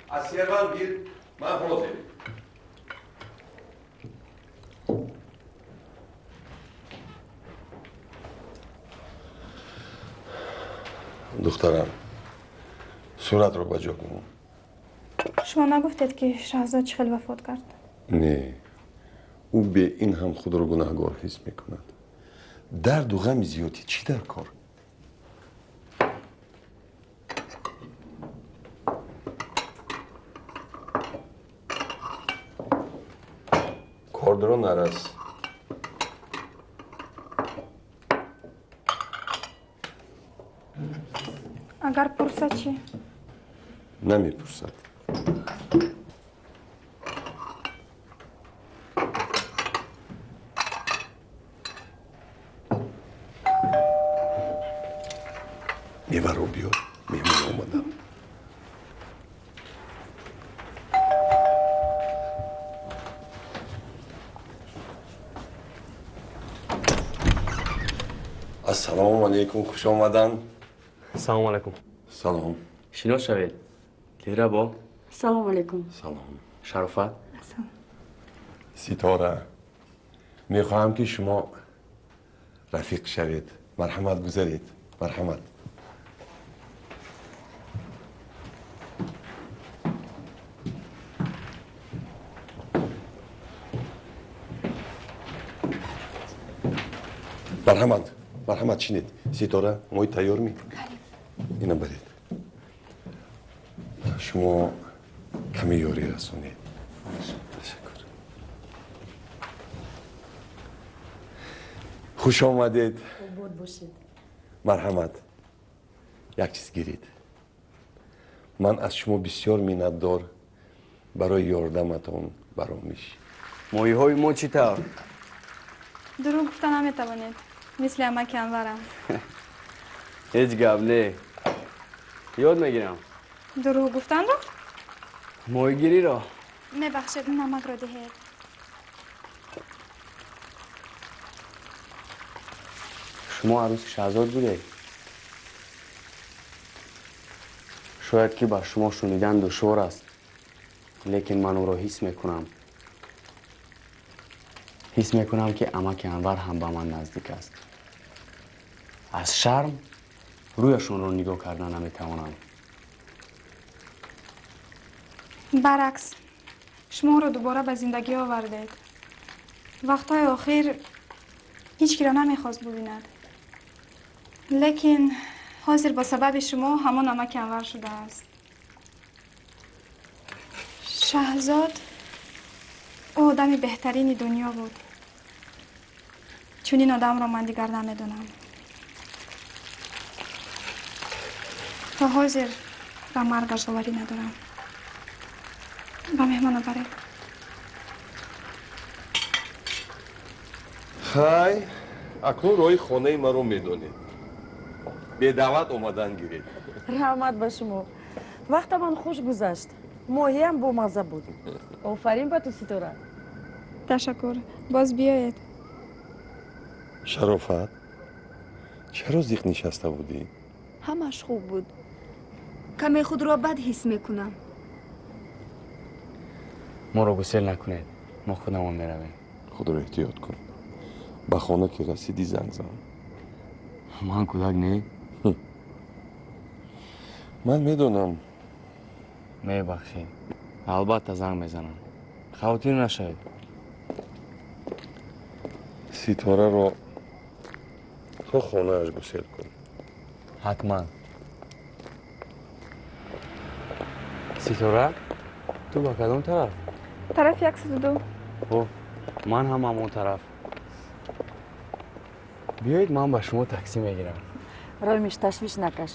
Аз сервант гир, ман ҳозир. Духтарам, суратро ба ҷо кун. Шумо нагуфтед, ки Шаҳзод чӣ хел вафот кард? Не, ӯ бе ин ҳам худро гунаҳгор ҳис мекунад. Дарду ғами зиёдӣ чӣ дар кор? Кордро нарас. Агар пурсад чӣ? Намепурсад. Меваро биёр, меҳмон омадам. Ассалому алайкум, хуш омадан. Салому алайкум. Салом. Шинос шавед. Дилрабо. Салому алайкум. Салом. Шарофат. Салом. Ситора, мехоҳам, ки шумо рафиқ шавед. Марҳамат, гузаред, марҳамат. Марҳамат, марҳамат, чинед. Ситора, моҳӣ тайёр ми? Ина баред. Шумо каме ёрӣ расонед. Ташаккур. Хуш омадед. Обод бошед. Марҳамат, як чиз гиред. Ман аз шумо бисёр миннатдор барои ёрдаматон ба Ромиш. Моҳиҳои мо чӣ тавр? Дурӯғ гуфта наметавонед, мисли амаки Анварам. Ҳеҷ гап не, ёд мегирам. Дурӯғ гуфтанро? Моҳигириро. Мебахшед, намакро диҳед. Шумо арӯси Шаҳзод будед? Шояд ки ба шумо шунидан душвор аст, лекин ман ӯро ҳис мекунам. Ҳис мекунам, ки амаки Анвар ҳам ба ман наздик аст. Аз шарм рӯяшонро нигоҳ карда наметавонам. Баръакс, шумо ӯро дубора ба зиндагӣ овардед. Вақтҳои охир ҳеҷ киро намехост бубинад, лекин ҳозир ба сабаби шумо ҳамон амаки Анвар шудааст. Шаҳзод, ӯ одами беҳтарини дунё буд. Чунин одамро ман дигар намедонам. То ҳозир ба маргаш боварӣ надорам. Ба меҳмона баред. Хай, акнун роҳи хонаи маро медонед. Бедаъват омадан гиред. Раҳмат ба шумо. Вақтамон хуш гузашт. Моҳиам бомазза буд. Офарин ба ту, Ситора. Ташаккур, боз биёед. Шарофат, чаро зиқ нишаста будӣ? Ҳамаш хуб буд. Каме худро бад ҳис мекунам. Моро гусел накунед, мо худамон меравем. Худро эҳтиёт кун. Ба хона ки расидӣ, занг зан. Ман кӯдак не. Ман медонам. Мебахшед, албатта занг мезанам, хавотир нашавед. Ситораро то хонааш гусел кун. Ҳатман. Ситора, ту ба кадом тараф? Тарафи 102. О, ман ҳам ҳамон тараф. Биёед, ман ба шумо таксӣ мегирам. Ромиш, ташвиш накаш.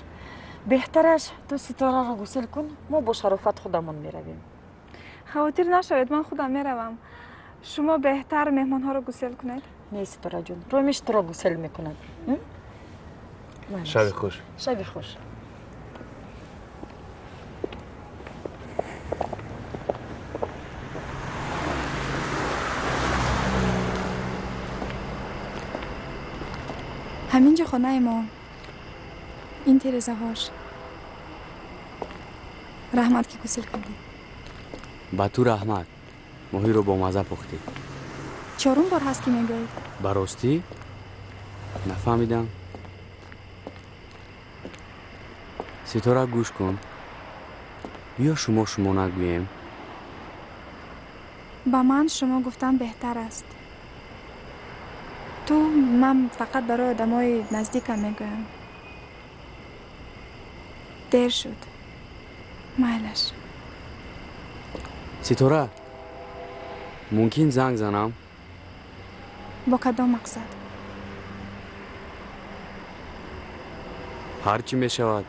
Беҳтараш ту Ситораро гусел кун, мо бо Шарофат худамон меравем. Хавотир нашавед, ман худам меравам. Шумо беҳтар меҳмонҳоро гусел кунед. Не, Ситораҷон, Ромиш туро гусел мекунад. Шаби хуш. Шаби хуш. Ҳамин ҷо хонаи мо. Ин терезаҳош. Раҳмат, ки гусел кардӣ. Ба ту раҳмат, моҳиро бомазза пухтӣ. Чорум бор ҳаст, ки мегӯед. Ба ростӣ, нафаҳмидам. Ситора, гӯш кун, биё шумо шумо нагӯем. Ба ман шумо гуфтан беҳтар аст. Ту ман фақат барои одамои наздикам мегӯям. Дер шуд, майлаш. Ситора, мумкин занг занам? Бо кадом мақсад? Ҳар чӣ мешавад.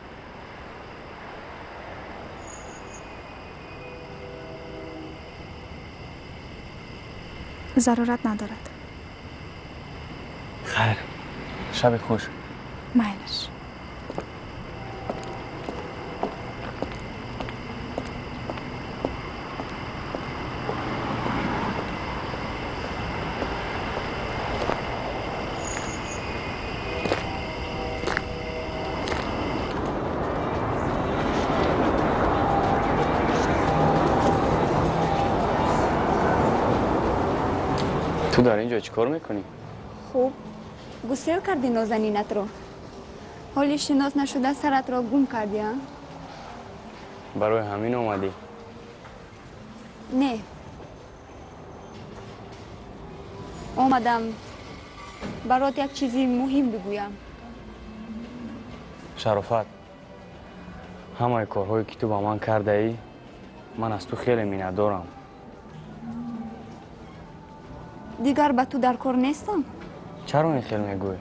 Зарурат надорад. Хайр, шаби хуш. Майлаш. Ту дар ин ҷо чӣ кор мекунӣ? Хуб, гусел кардӣ нозанинатро. Ҳоли шинос нашуда саратро гум кардӣ, а? Барои ҳамин омадӣ? Не, омадам барот як чизи муҳим бигӯям. Шарофат, ҳамаи корҳое, ки ту ба ман кардаӣ, ман аз ту хеле миннатдорам. Дигар ба ту дар кор нестам? Чаро ин хел мегӯӣ?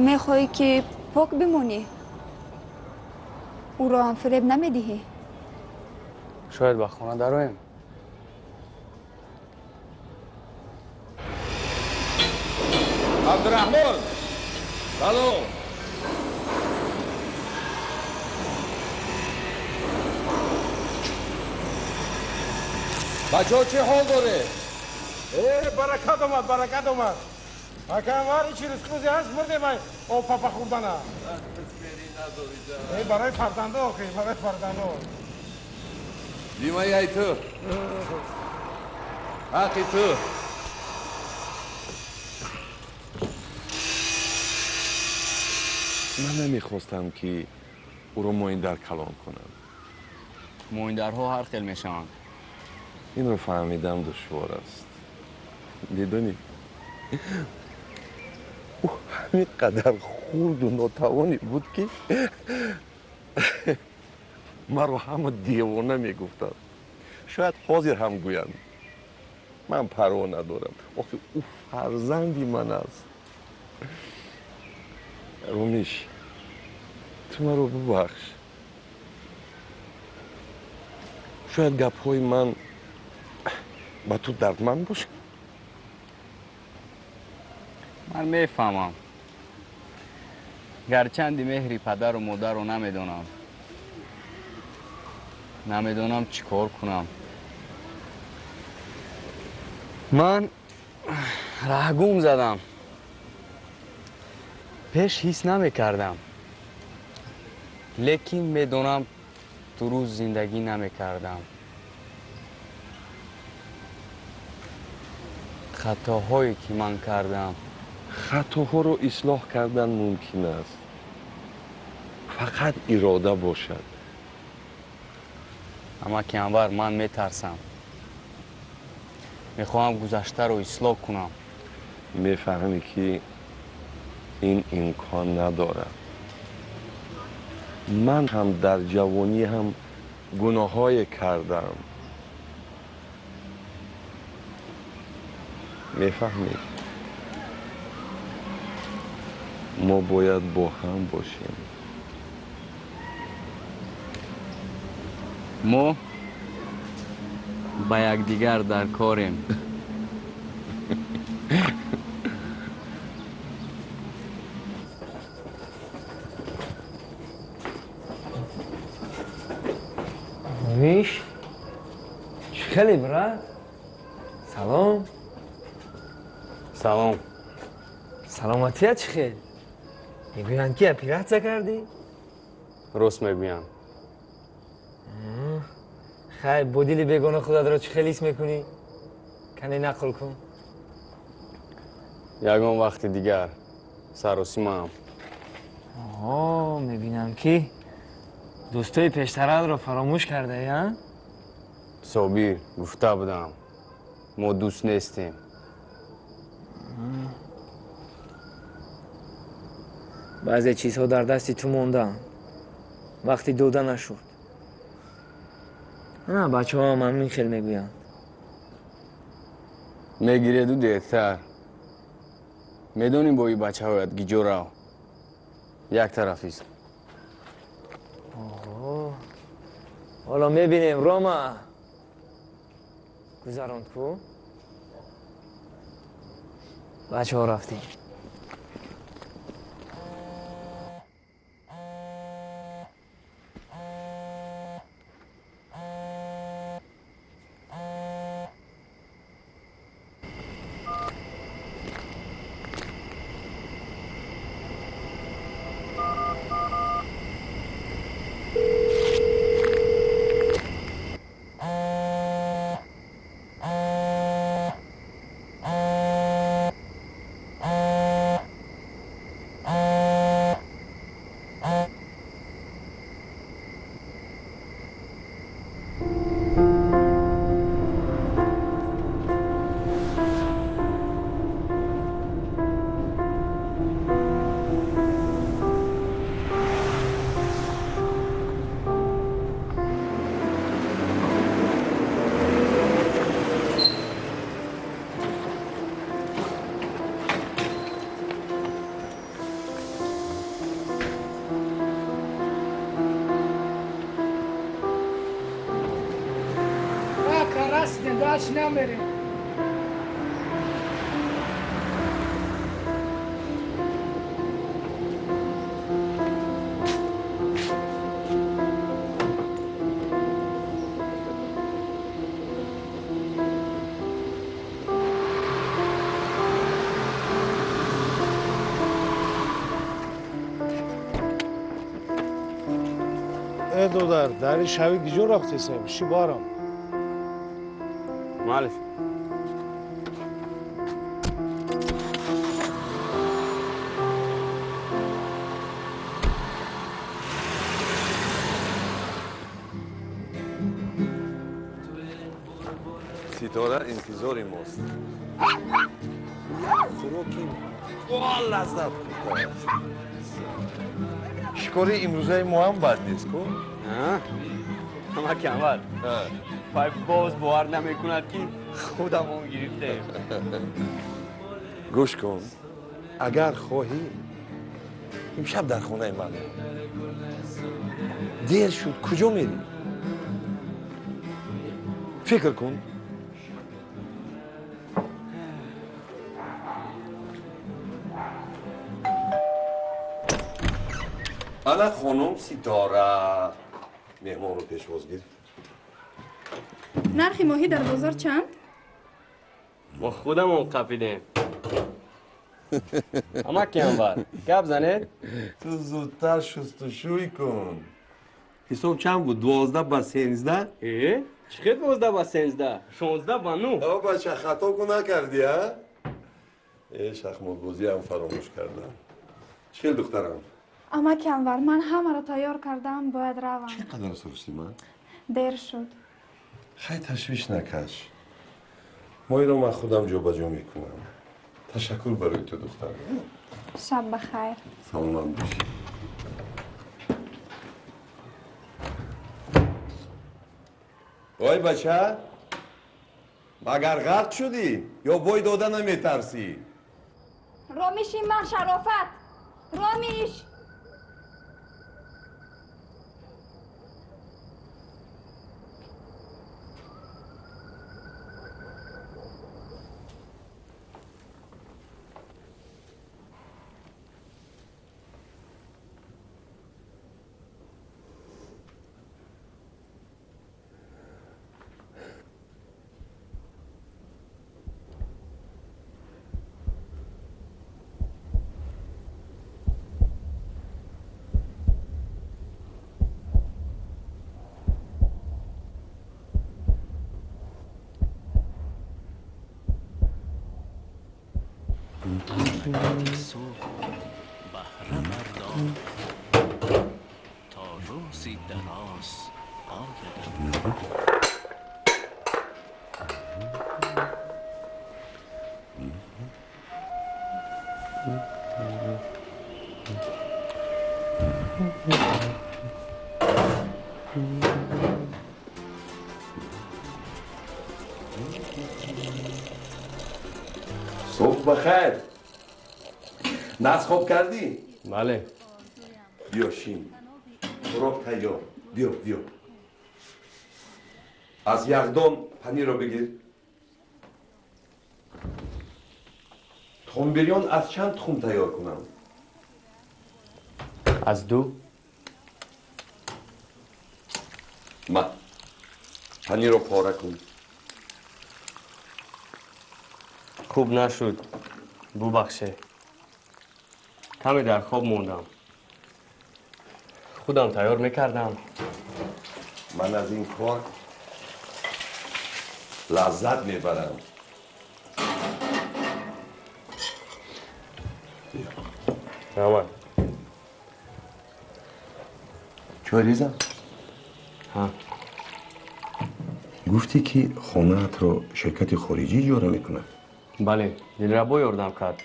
Мехоҳӣ, ки пок бимонӣ? Ӯро ҳам фиреб намедиҳӣ? Шояд ба хона дароем. Абдураҳмон, салом. Бачаҳо, чӣ ҳол доре? Э, баракат омад, баракат омад. Акамар, чӣ ризқрӯзе ҳаст, мурдем ай об папа хӯрдана. Э, барои фарзандо, охи, барои фарзандо. Димаи ай ту. Ҳаққи ту. Ман намехостам, ки ӯро моиндар калон кунам. Моиндарҳо ҳар хел мешаванд. Инро фаҳмидам душвор аст. Медонӣ, ӯ ҳамин қадар хурду нотавоне буд, ки маро ҳама девона мегуфтанд. Шояд ҳозир ҳам гӯянд. Ман парво надорам. Охи, ӯ фарзанди ман аст. Румиш, ту маро бубахш. Шояд гапҳои ман ба ту дардманд бошад. Ман мефаҳмам. Гарчанди меҳри падару модарро намедонам. Намедонам чӣ кор кунам. Ман раҳгум задам. Пеш ҳис намекардам. Лекин медонам, дуруст зиндагӣ намекардам. Хатоҳое, ки ман кардам, Хатоҳоро ислоҳ кардан мумкин аст, фақат ирода бошад. Амаки Анвар, ман метарсам. Мехоҳам гузаштаро ислоҳ кунам. Мефаҳмӣ, ки ин имкон надорад. Ман ҳам дар ҷавонӣ ҳам гуноҳҳое кардам. Мефаҳмӣ, мо бояд бо ҳам бошем. Мо ба якдигар дар корем. Миш, чӣ хеле, брат? Салом. Салом. Саломатия чӣ хел? Мегӯянд, ки оператсия кардӣ? Рост мегӯям. Хай, бо дили бегона худатро чӣ хел ҳис мекунӣ? Кане нақл кун. Ягон вақти дигар, саросимаам. Оҳо, мебинам, ки дӯстои пештаратро фаромӯш кардаи, а? Собир, гуфта будам, мо дӯст нестем. Баъзе чизҳо дар дасти ту мондаанд, вақти дода нашуд. Бачаҳоам ҳамин хел мегӯянд. Мегиреду дертар. Медонӣ, бо ин бачаҳоят гиҷо рав, як тарафист. Ҳоло мебинем, Рома. Гузаронд ку. Бачаҳо, рафтем. Дальше намерем. Э, додар, дар ин шави гиҷо рафтесем? Ши барам. Малиш. Ситора интизори мост. Хӯроки бо лаззат пухтааст. Шикори имрӯзаи мо ҳам бад нест, ку? Амаки Анвар, пай боз бовар намекунад, ки худамон гирифтем. Гӯш кун, агар хоҳӣ, имшаб дар хонаи ман. Дер шуд, куҷо мерӣ? Фикр кун. Ана хонум Ситора, меҳмонро пешвоз гирифт. Нархи моҳӣ дар бозор чанд? Мо худамон қапидем. Амаки Анвар, гап занед. Ту зудтар шустушӯй кун. Ҳисоб чанд буд? 12 ба 13? Э, чӣ хел 12 ба 13? 16 ба 9. О, бача, хато ку накардӣ, а? Шахмотбозӣ ҳам фаромӯш кардам. Чӣ хел, духтарам? Амаки Анвар, ман ҳамаро тайёр кардам, бояд равам. Чӣ қадар сурсима? Дер шуд. Хай, ташвиш накаш. Моиро ман худам ҷобаҷо мекунам. Ташаккур барои ту, духтарам. Шаб ба хайр. Саломат бошӣ. Ой, бача, магар ғарқ шудӣ ё бой дода наметарсӣ? Ромиши ман, Шарофат, ромиш. صبح بهره بردار تا روزی دراز آیدم. صبح بخیر. ناز خوب کردی؟ بله. بیا شین. خوراک تیار. بیا بیا. از یخدان پنیر رو بگیر. تخم بریان از چند تخم تیار کنم؟ از 2. ما پنیر رو پاره کن. خوب نشد. ببخشه. کمی در خواب موندم. خودم تیار میکردم. من از این کار لذت میبرم. تمام. چای ریزم؟ ها. گفتی که خانه‌ات رو شرکت خارجی اجاره میکنه؟ بله، دلربا یاردم کرد.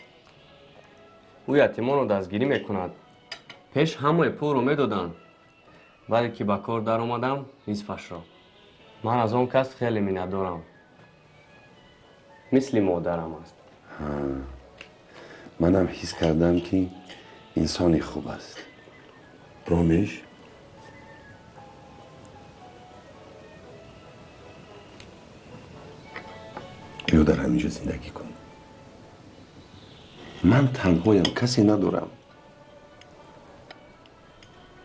او ятимонро дастгирӣ мекунад. Пеш ҳамаи пулро медоданд, вале ки ба кор даромадам, нисфашро. Ман аз он кас хеле миннатдорам. Мисли модарам аст. Манам ҳис кардам, ки инсони хуб аст. Ромиш? Биё дар ҳаминҷо зиндагӣ кун. Ман танҳоям, касе надорам.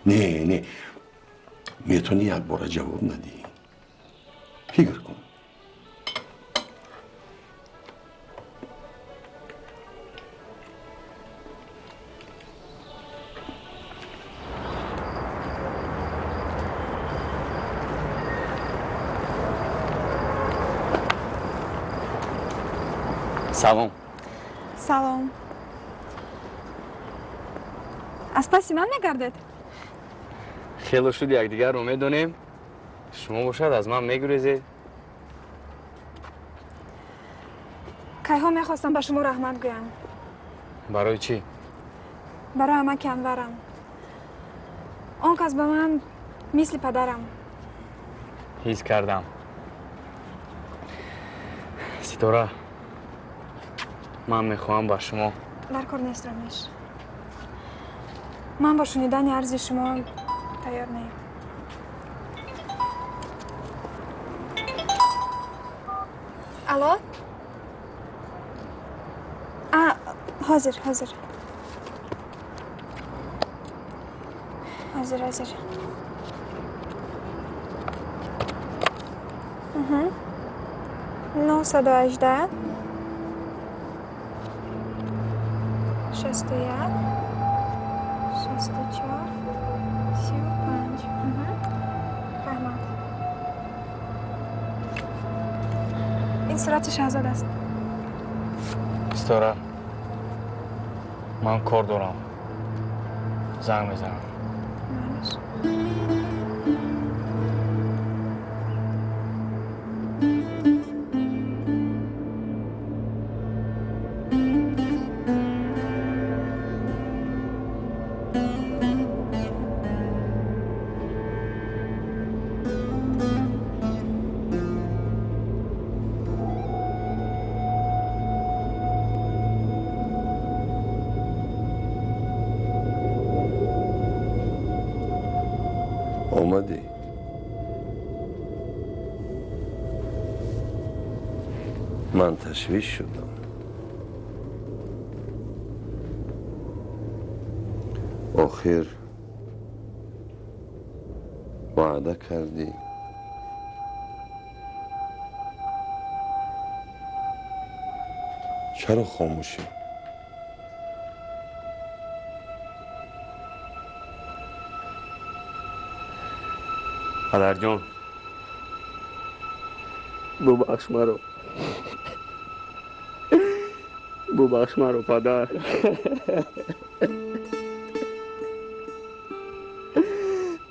Не, не, метавонӣ якбора ҷавоб надиҳӣ. Фикр кун. Салом. Салом. Аз паси ман мегардед? Хело шуд якдигарро медонем. Шумо бошад аз ман мегурезед. Кайҳо мехостам ба шумо раҳмат гӯям. Барои чӣ? Барои амаки Анварам. Он кас ба ман мисли падарам. Ҳис кардам. Ситора, ман мехоҳам ба шумо. Дар кор нест, Ромиш. Ман бо шунидани арзи шумо тайёр неем. Алло? А, ҳозир, ҳозир. Ҳозир, ҳозир. 918 61 64 35. Раҳмат. Ин сурати Шаҳзод аст. Ситора, Ман кор дорам, занг мезанам. Омадӣ? Ман ташвиш шудам. Охир ваъда кардӣ. Чаро хомӯшӣ? Падарҷон, бубахш маро, бубахш маро, падар.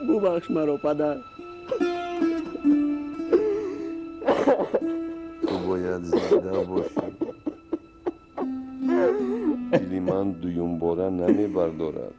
Бубахш маро, падар. Ту бояд зинда бошӣ. Дили ман дуюмбора намебардорад.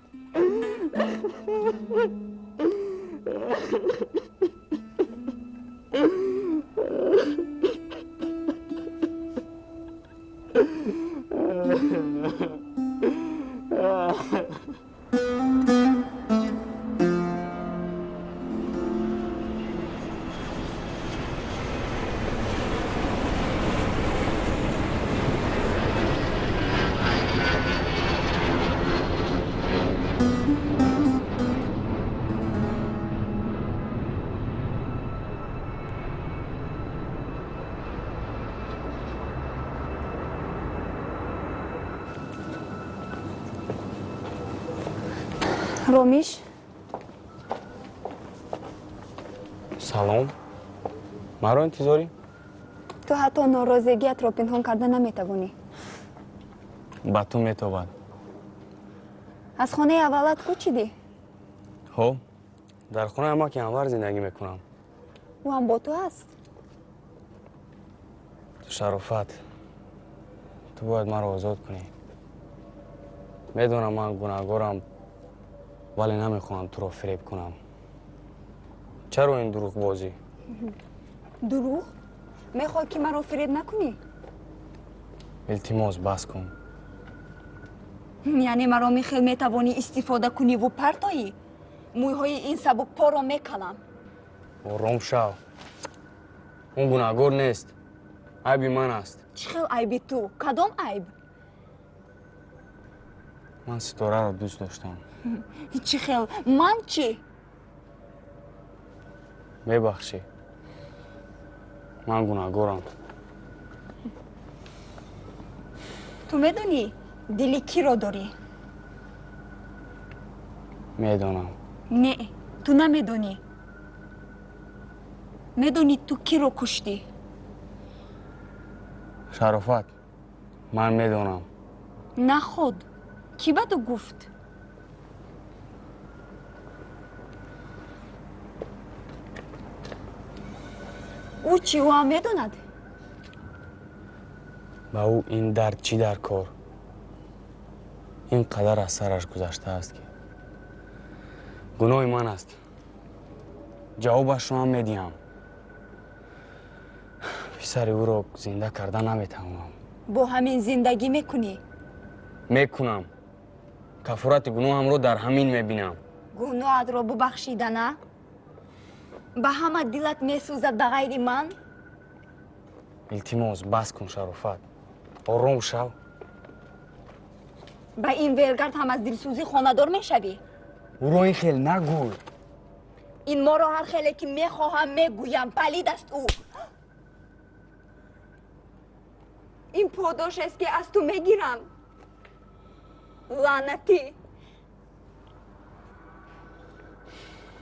Ромиш? Салом. Маро интизорӣ? Ту ҳатто норозигиятро пинҳон карда наметавонӣ. Ба ту метобад. Аз хонаи аввалат кӯчидӣ? Ҳо, дар хонаи амаки Анвар зиндагӣ мекунам. Ӯ ҳам бо ту аст? Шарофат, ту бояд маро озод кунӣ. Медонам, ман гунаҳгорам, вале намехоҳам туро фиреб кунам. Чаро ин дурӯғбозӣ? Дурӯғ? Мехоҳӣ, ки маро фиреб накунӣ? Илтимос, бас кун. Яъне маро михел метавонӣ истифода куниву партоӣ? Мӯйҳои ин сабукпоро мекалам. Ором шав. Ӯ гунаҳгор нест, айби ман аст. Чӣ хел айби ту? Кадом айб? Ман Ситораро дӯст доштам. Чӣ хел? Ман чӣ? Мебахшӣ, ман гунаҳгорам. Ту медонӣ, дили киро дорӣ? Медонам. Не, ту намедонӣ. Медонӣ, ту киро куштӣ? Шарофат, ман медонам. Наход, кӣ ба ту гуфт? Ӯ чӣ? Ӯ ҳам медонад? Ба ӯ ин дард чӣ дар кор? Ин қадар аз сараш гузаштааст, ки гуноҳи ман аст. Ҷавобашро ҳам медиҳам. Писари ӯро зинда карда наметавонам. Бо ҳамин зиндагӣ мекунӣ? Мекунам. Кафорати гуноҳамро дар ҳамин мебинам. Гуноҳатро бубахшидана? Ба ҳама дилат месӯзад ба ғайри ман? Илтимос, бас кун, Шарофат, ором шав. Ба ин велгард ҳам аз дилсӯзӣ хонадор мешавӣ? Ӯро ин хел нагӯй. Ин моро ҳар хеле ки мехоҳам мегӯям. Палид аст ӯ. Ин подошест, ки аз ту мегирам. Лаънатӣ,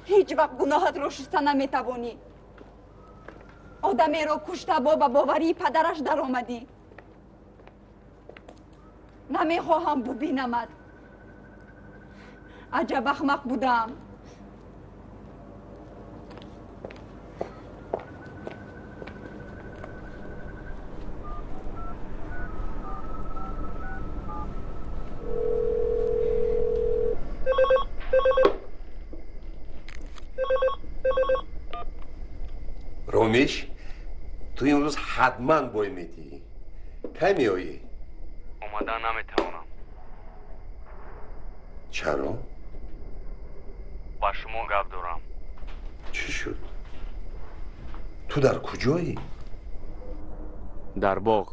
ҳеҷ вақт гуноҳатро шуста наметавонӣ. Одамеро кушта, бо ба боварии падараш даромадӣ. Намехоҳам бубинамат. Аҷаб ахмақ будам. Ромиш, ту имрӯз ҳатман бой медиҳӣ. Кай меоӣ? Омадан наметавонам. Чаро? Ба шумо гап дорам. Чӣ шуд? Ту дар куҷоӣ? Дар боғ.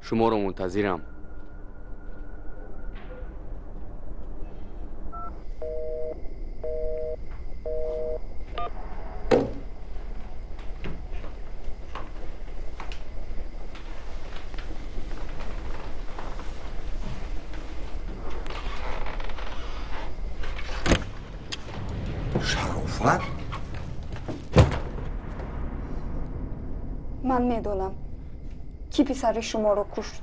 Шуморо мунтазирам. Шарофат? Ман медонам, ки писари шуморо кушт.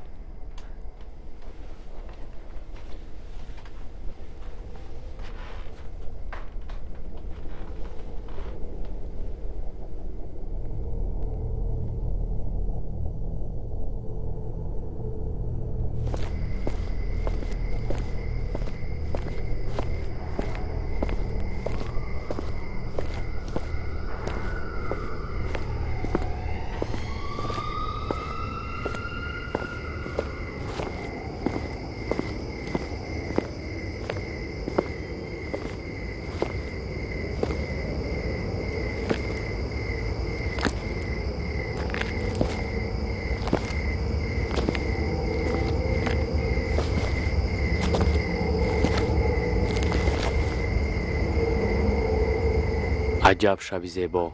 Аҷаб шаби зебо,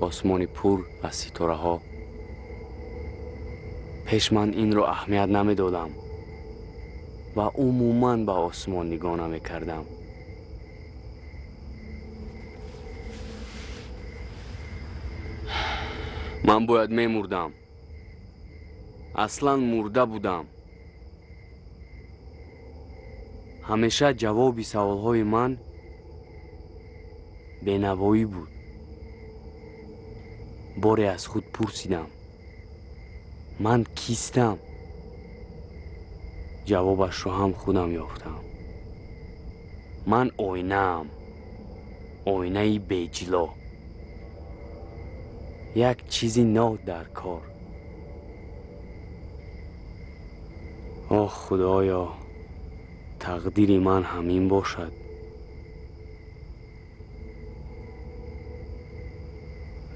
осмони пур аз ситораҳо. Пеш ман инро аҳамият намедодам ва умуман ба осмон нигоҳ намекардам. Ман бояд мемурдам. Аслан мурда будам. Ҳамеша ҷавоби саволҳои ман бенавоӣ буд. Боре аз худ пурсидам: ман кистам? Ҷавобашро ҳам худам ёфтам. Ман оинаам, оинаи беҷило. Як чизи нав дар кор. Оҳ, Худоё, тақдири ман ҳамин бошад.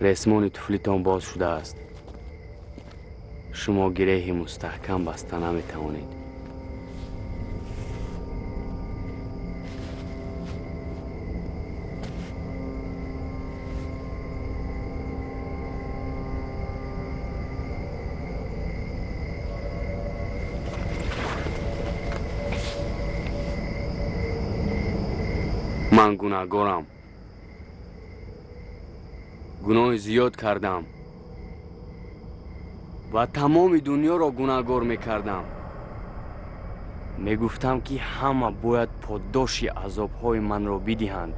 Ресмони туфлитон боз шудааст. Шумо гиреҳи мустаҳкам баста наметавонед. Ман гунаҳгорам. Гуноҳи зиёд кардам ва тамоми дунёро гунаҳгор мекардам. Мегуфтам, ки ҳама бояд поддоши азобҳои манро бидиҳанд.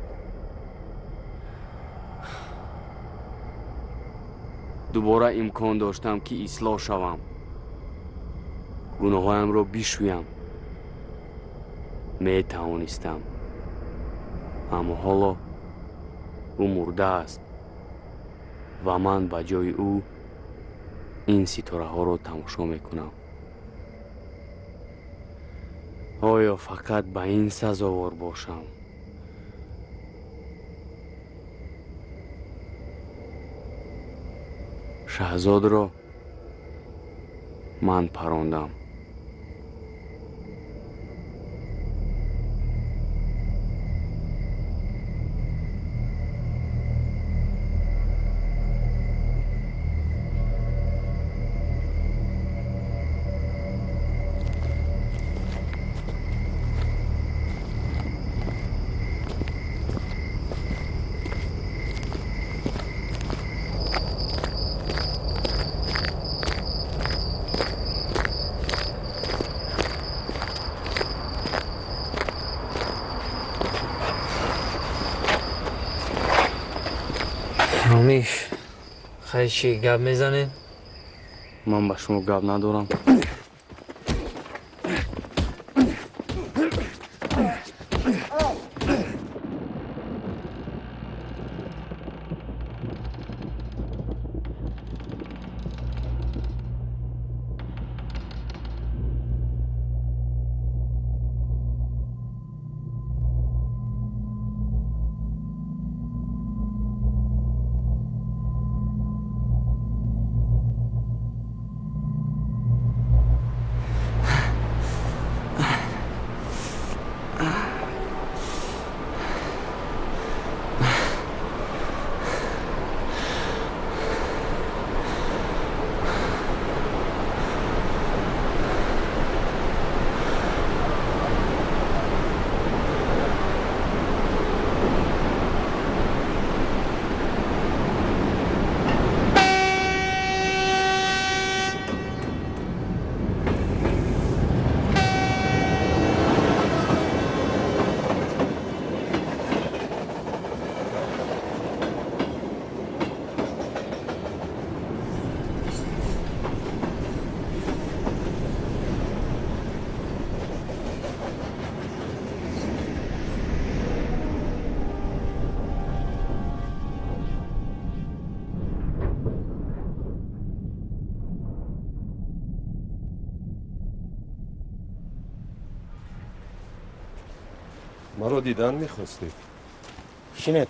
Дубора имкон доштам, ки ислоҳ шавам, гуноҳҳоямро бишӯям. Метавонистам, аммо ҳоло ӯ мурдааст ва ман ба ҷои ӯ ин ситораҳоро тамошо мекунам. Оё фақат ба ин сазовор бошам? Шаҳзодро ман парондам. Оромиш, хай чӣ гап мезанед? Ман ба шумо гап надорам. Маро дидан мехостед? Шинед.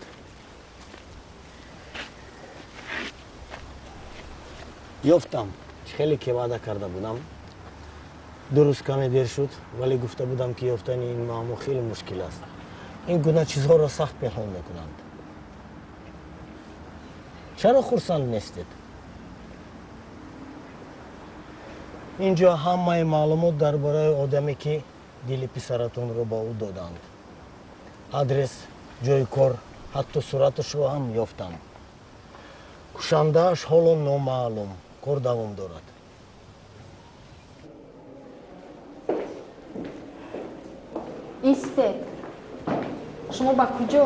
Ёфтам. Хеле ки ваъда карда будам. Ду рӯз каме дер шуд, вале гуфта будам, ки ёфтани ин муаммо хеле мушкил аст. Ин гуна чизҳоро сахт пинҳон мекунанд. Чаро хурсанд нестед? Инҷо ҳамаи маълумот дар бораи одаме, ки дили писаратонро ба ӯ доданд. Адрес, ҷои кор, ҳатто сураташро ҳам ёфтам. Кушандааш ҳоло номаълум, кор давом дорад. Истед. Шумо ба куҷо?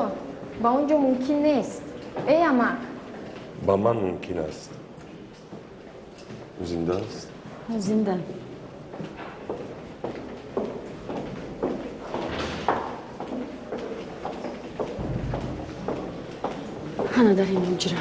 Ба он ҷо мумкин нест. Эй, амак! Ба ман мумкин аст. Ӯ зинда аст? Зинда. Ана дар ин ҳуҷра.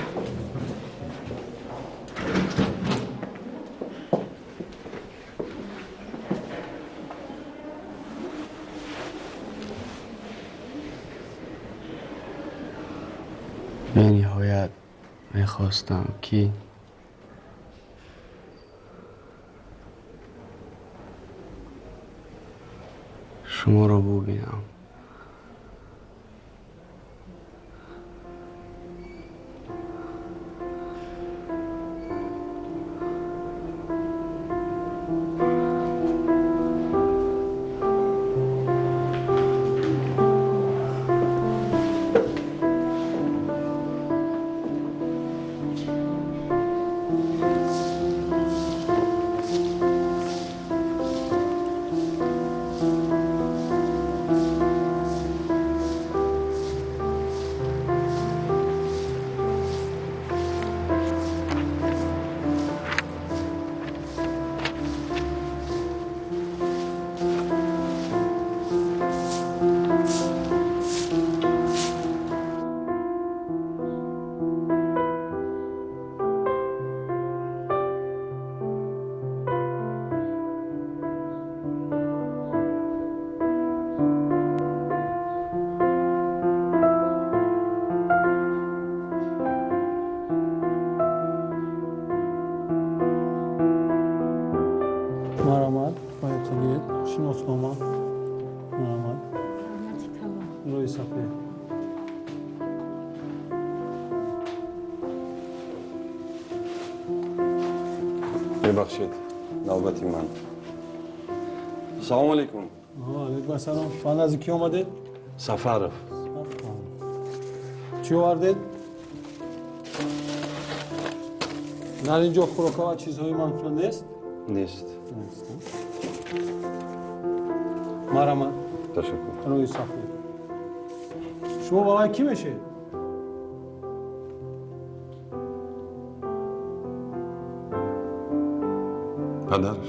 Бениҳоят мехостам, ки шуморо бубинам. Марҳамат, боятон шиноснома. Марҳамат. Рӯи сафед. Мебахшед, навбати ман. Салому алейкум. Алейкум ассалом. Ба назди кӣ омадед? Сафаров. Чӣ овардед? Дар ин ҷо хӯрока ва чизҳои манфиат нест? Нест. Марҳамат. Ташаккур. Рӯи сафед. Шумо ба вай кӣ мешед? Падараш.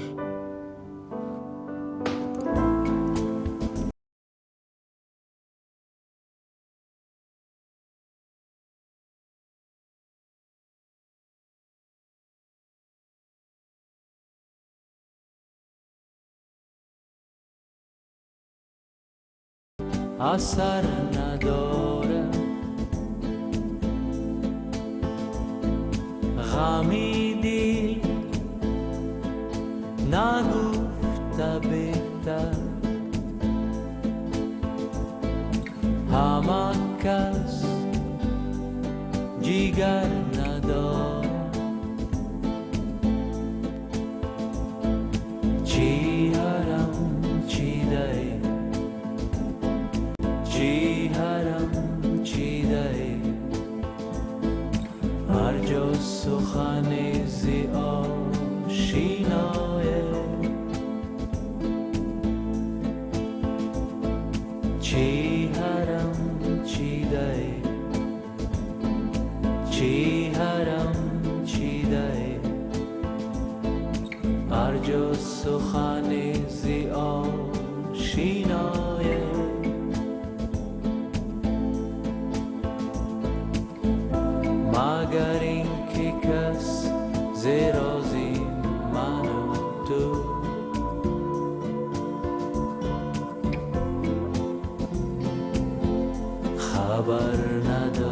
Асар надорад ғами дил нагуфта беҳтар ҳама кас ҷигар надорад чӣ ҳарам чидае чӣ ҳарам чидае ҳар ҷо сухане зи ошиное чӣ ҳарам чидае чӣ ҳарам чидае ҳар ҷо сухане зи ошиное магар ин ки кас зи рози ману ту хабар надорад.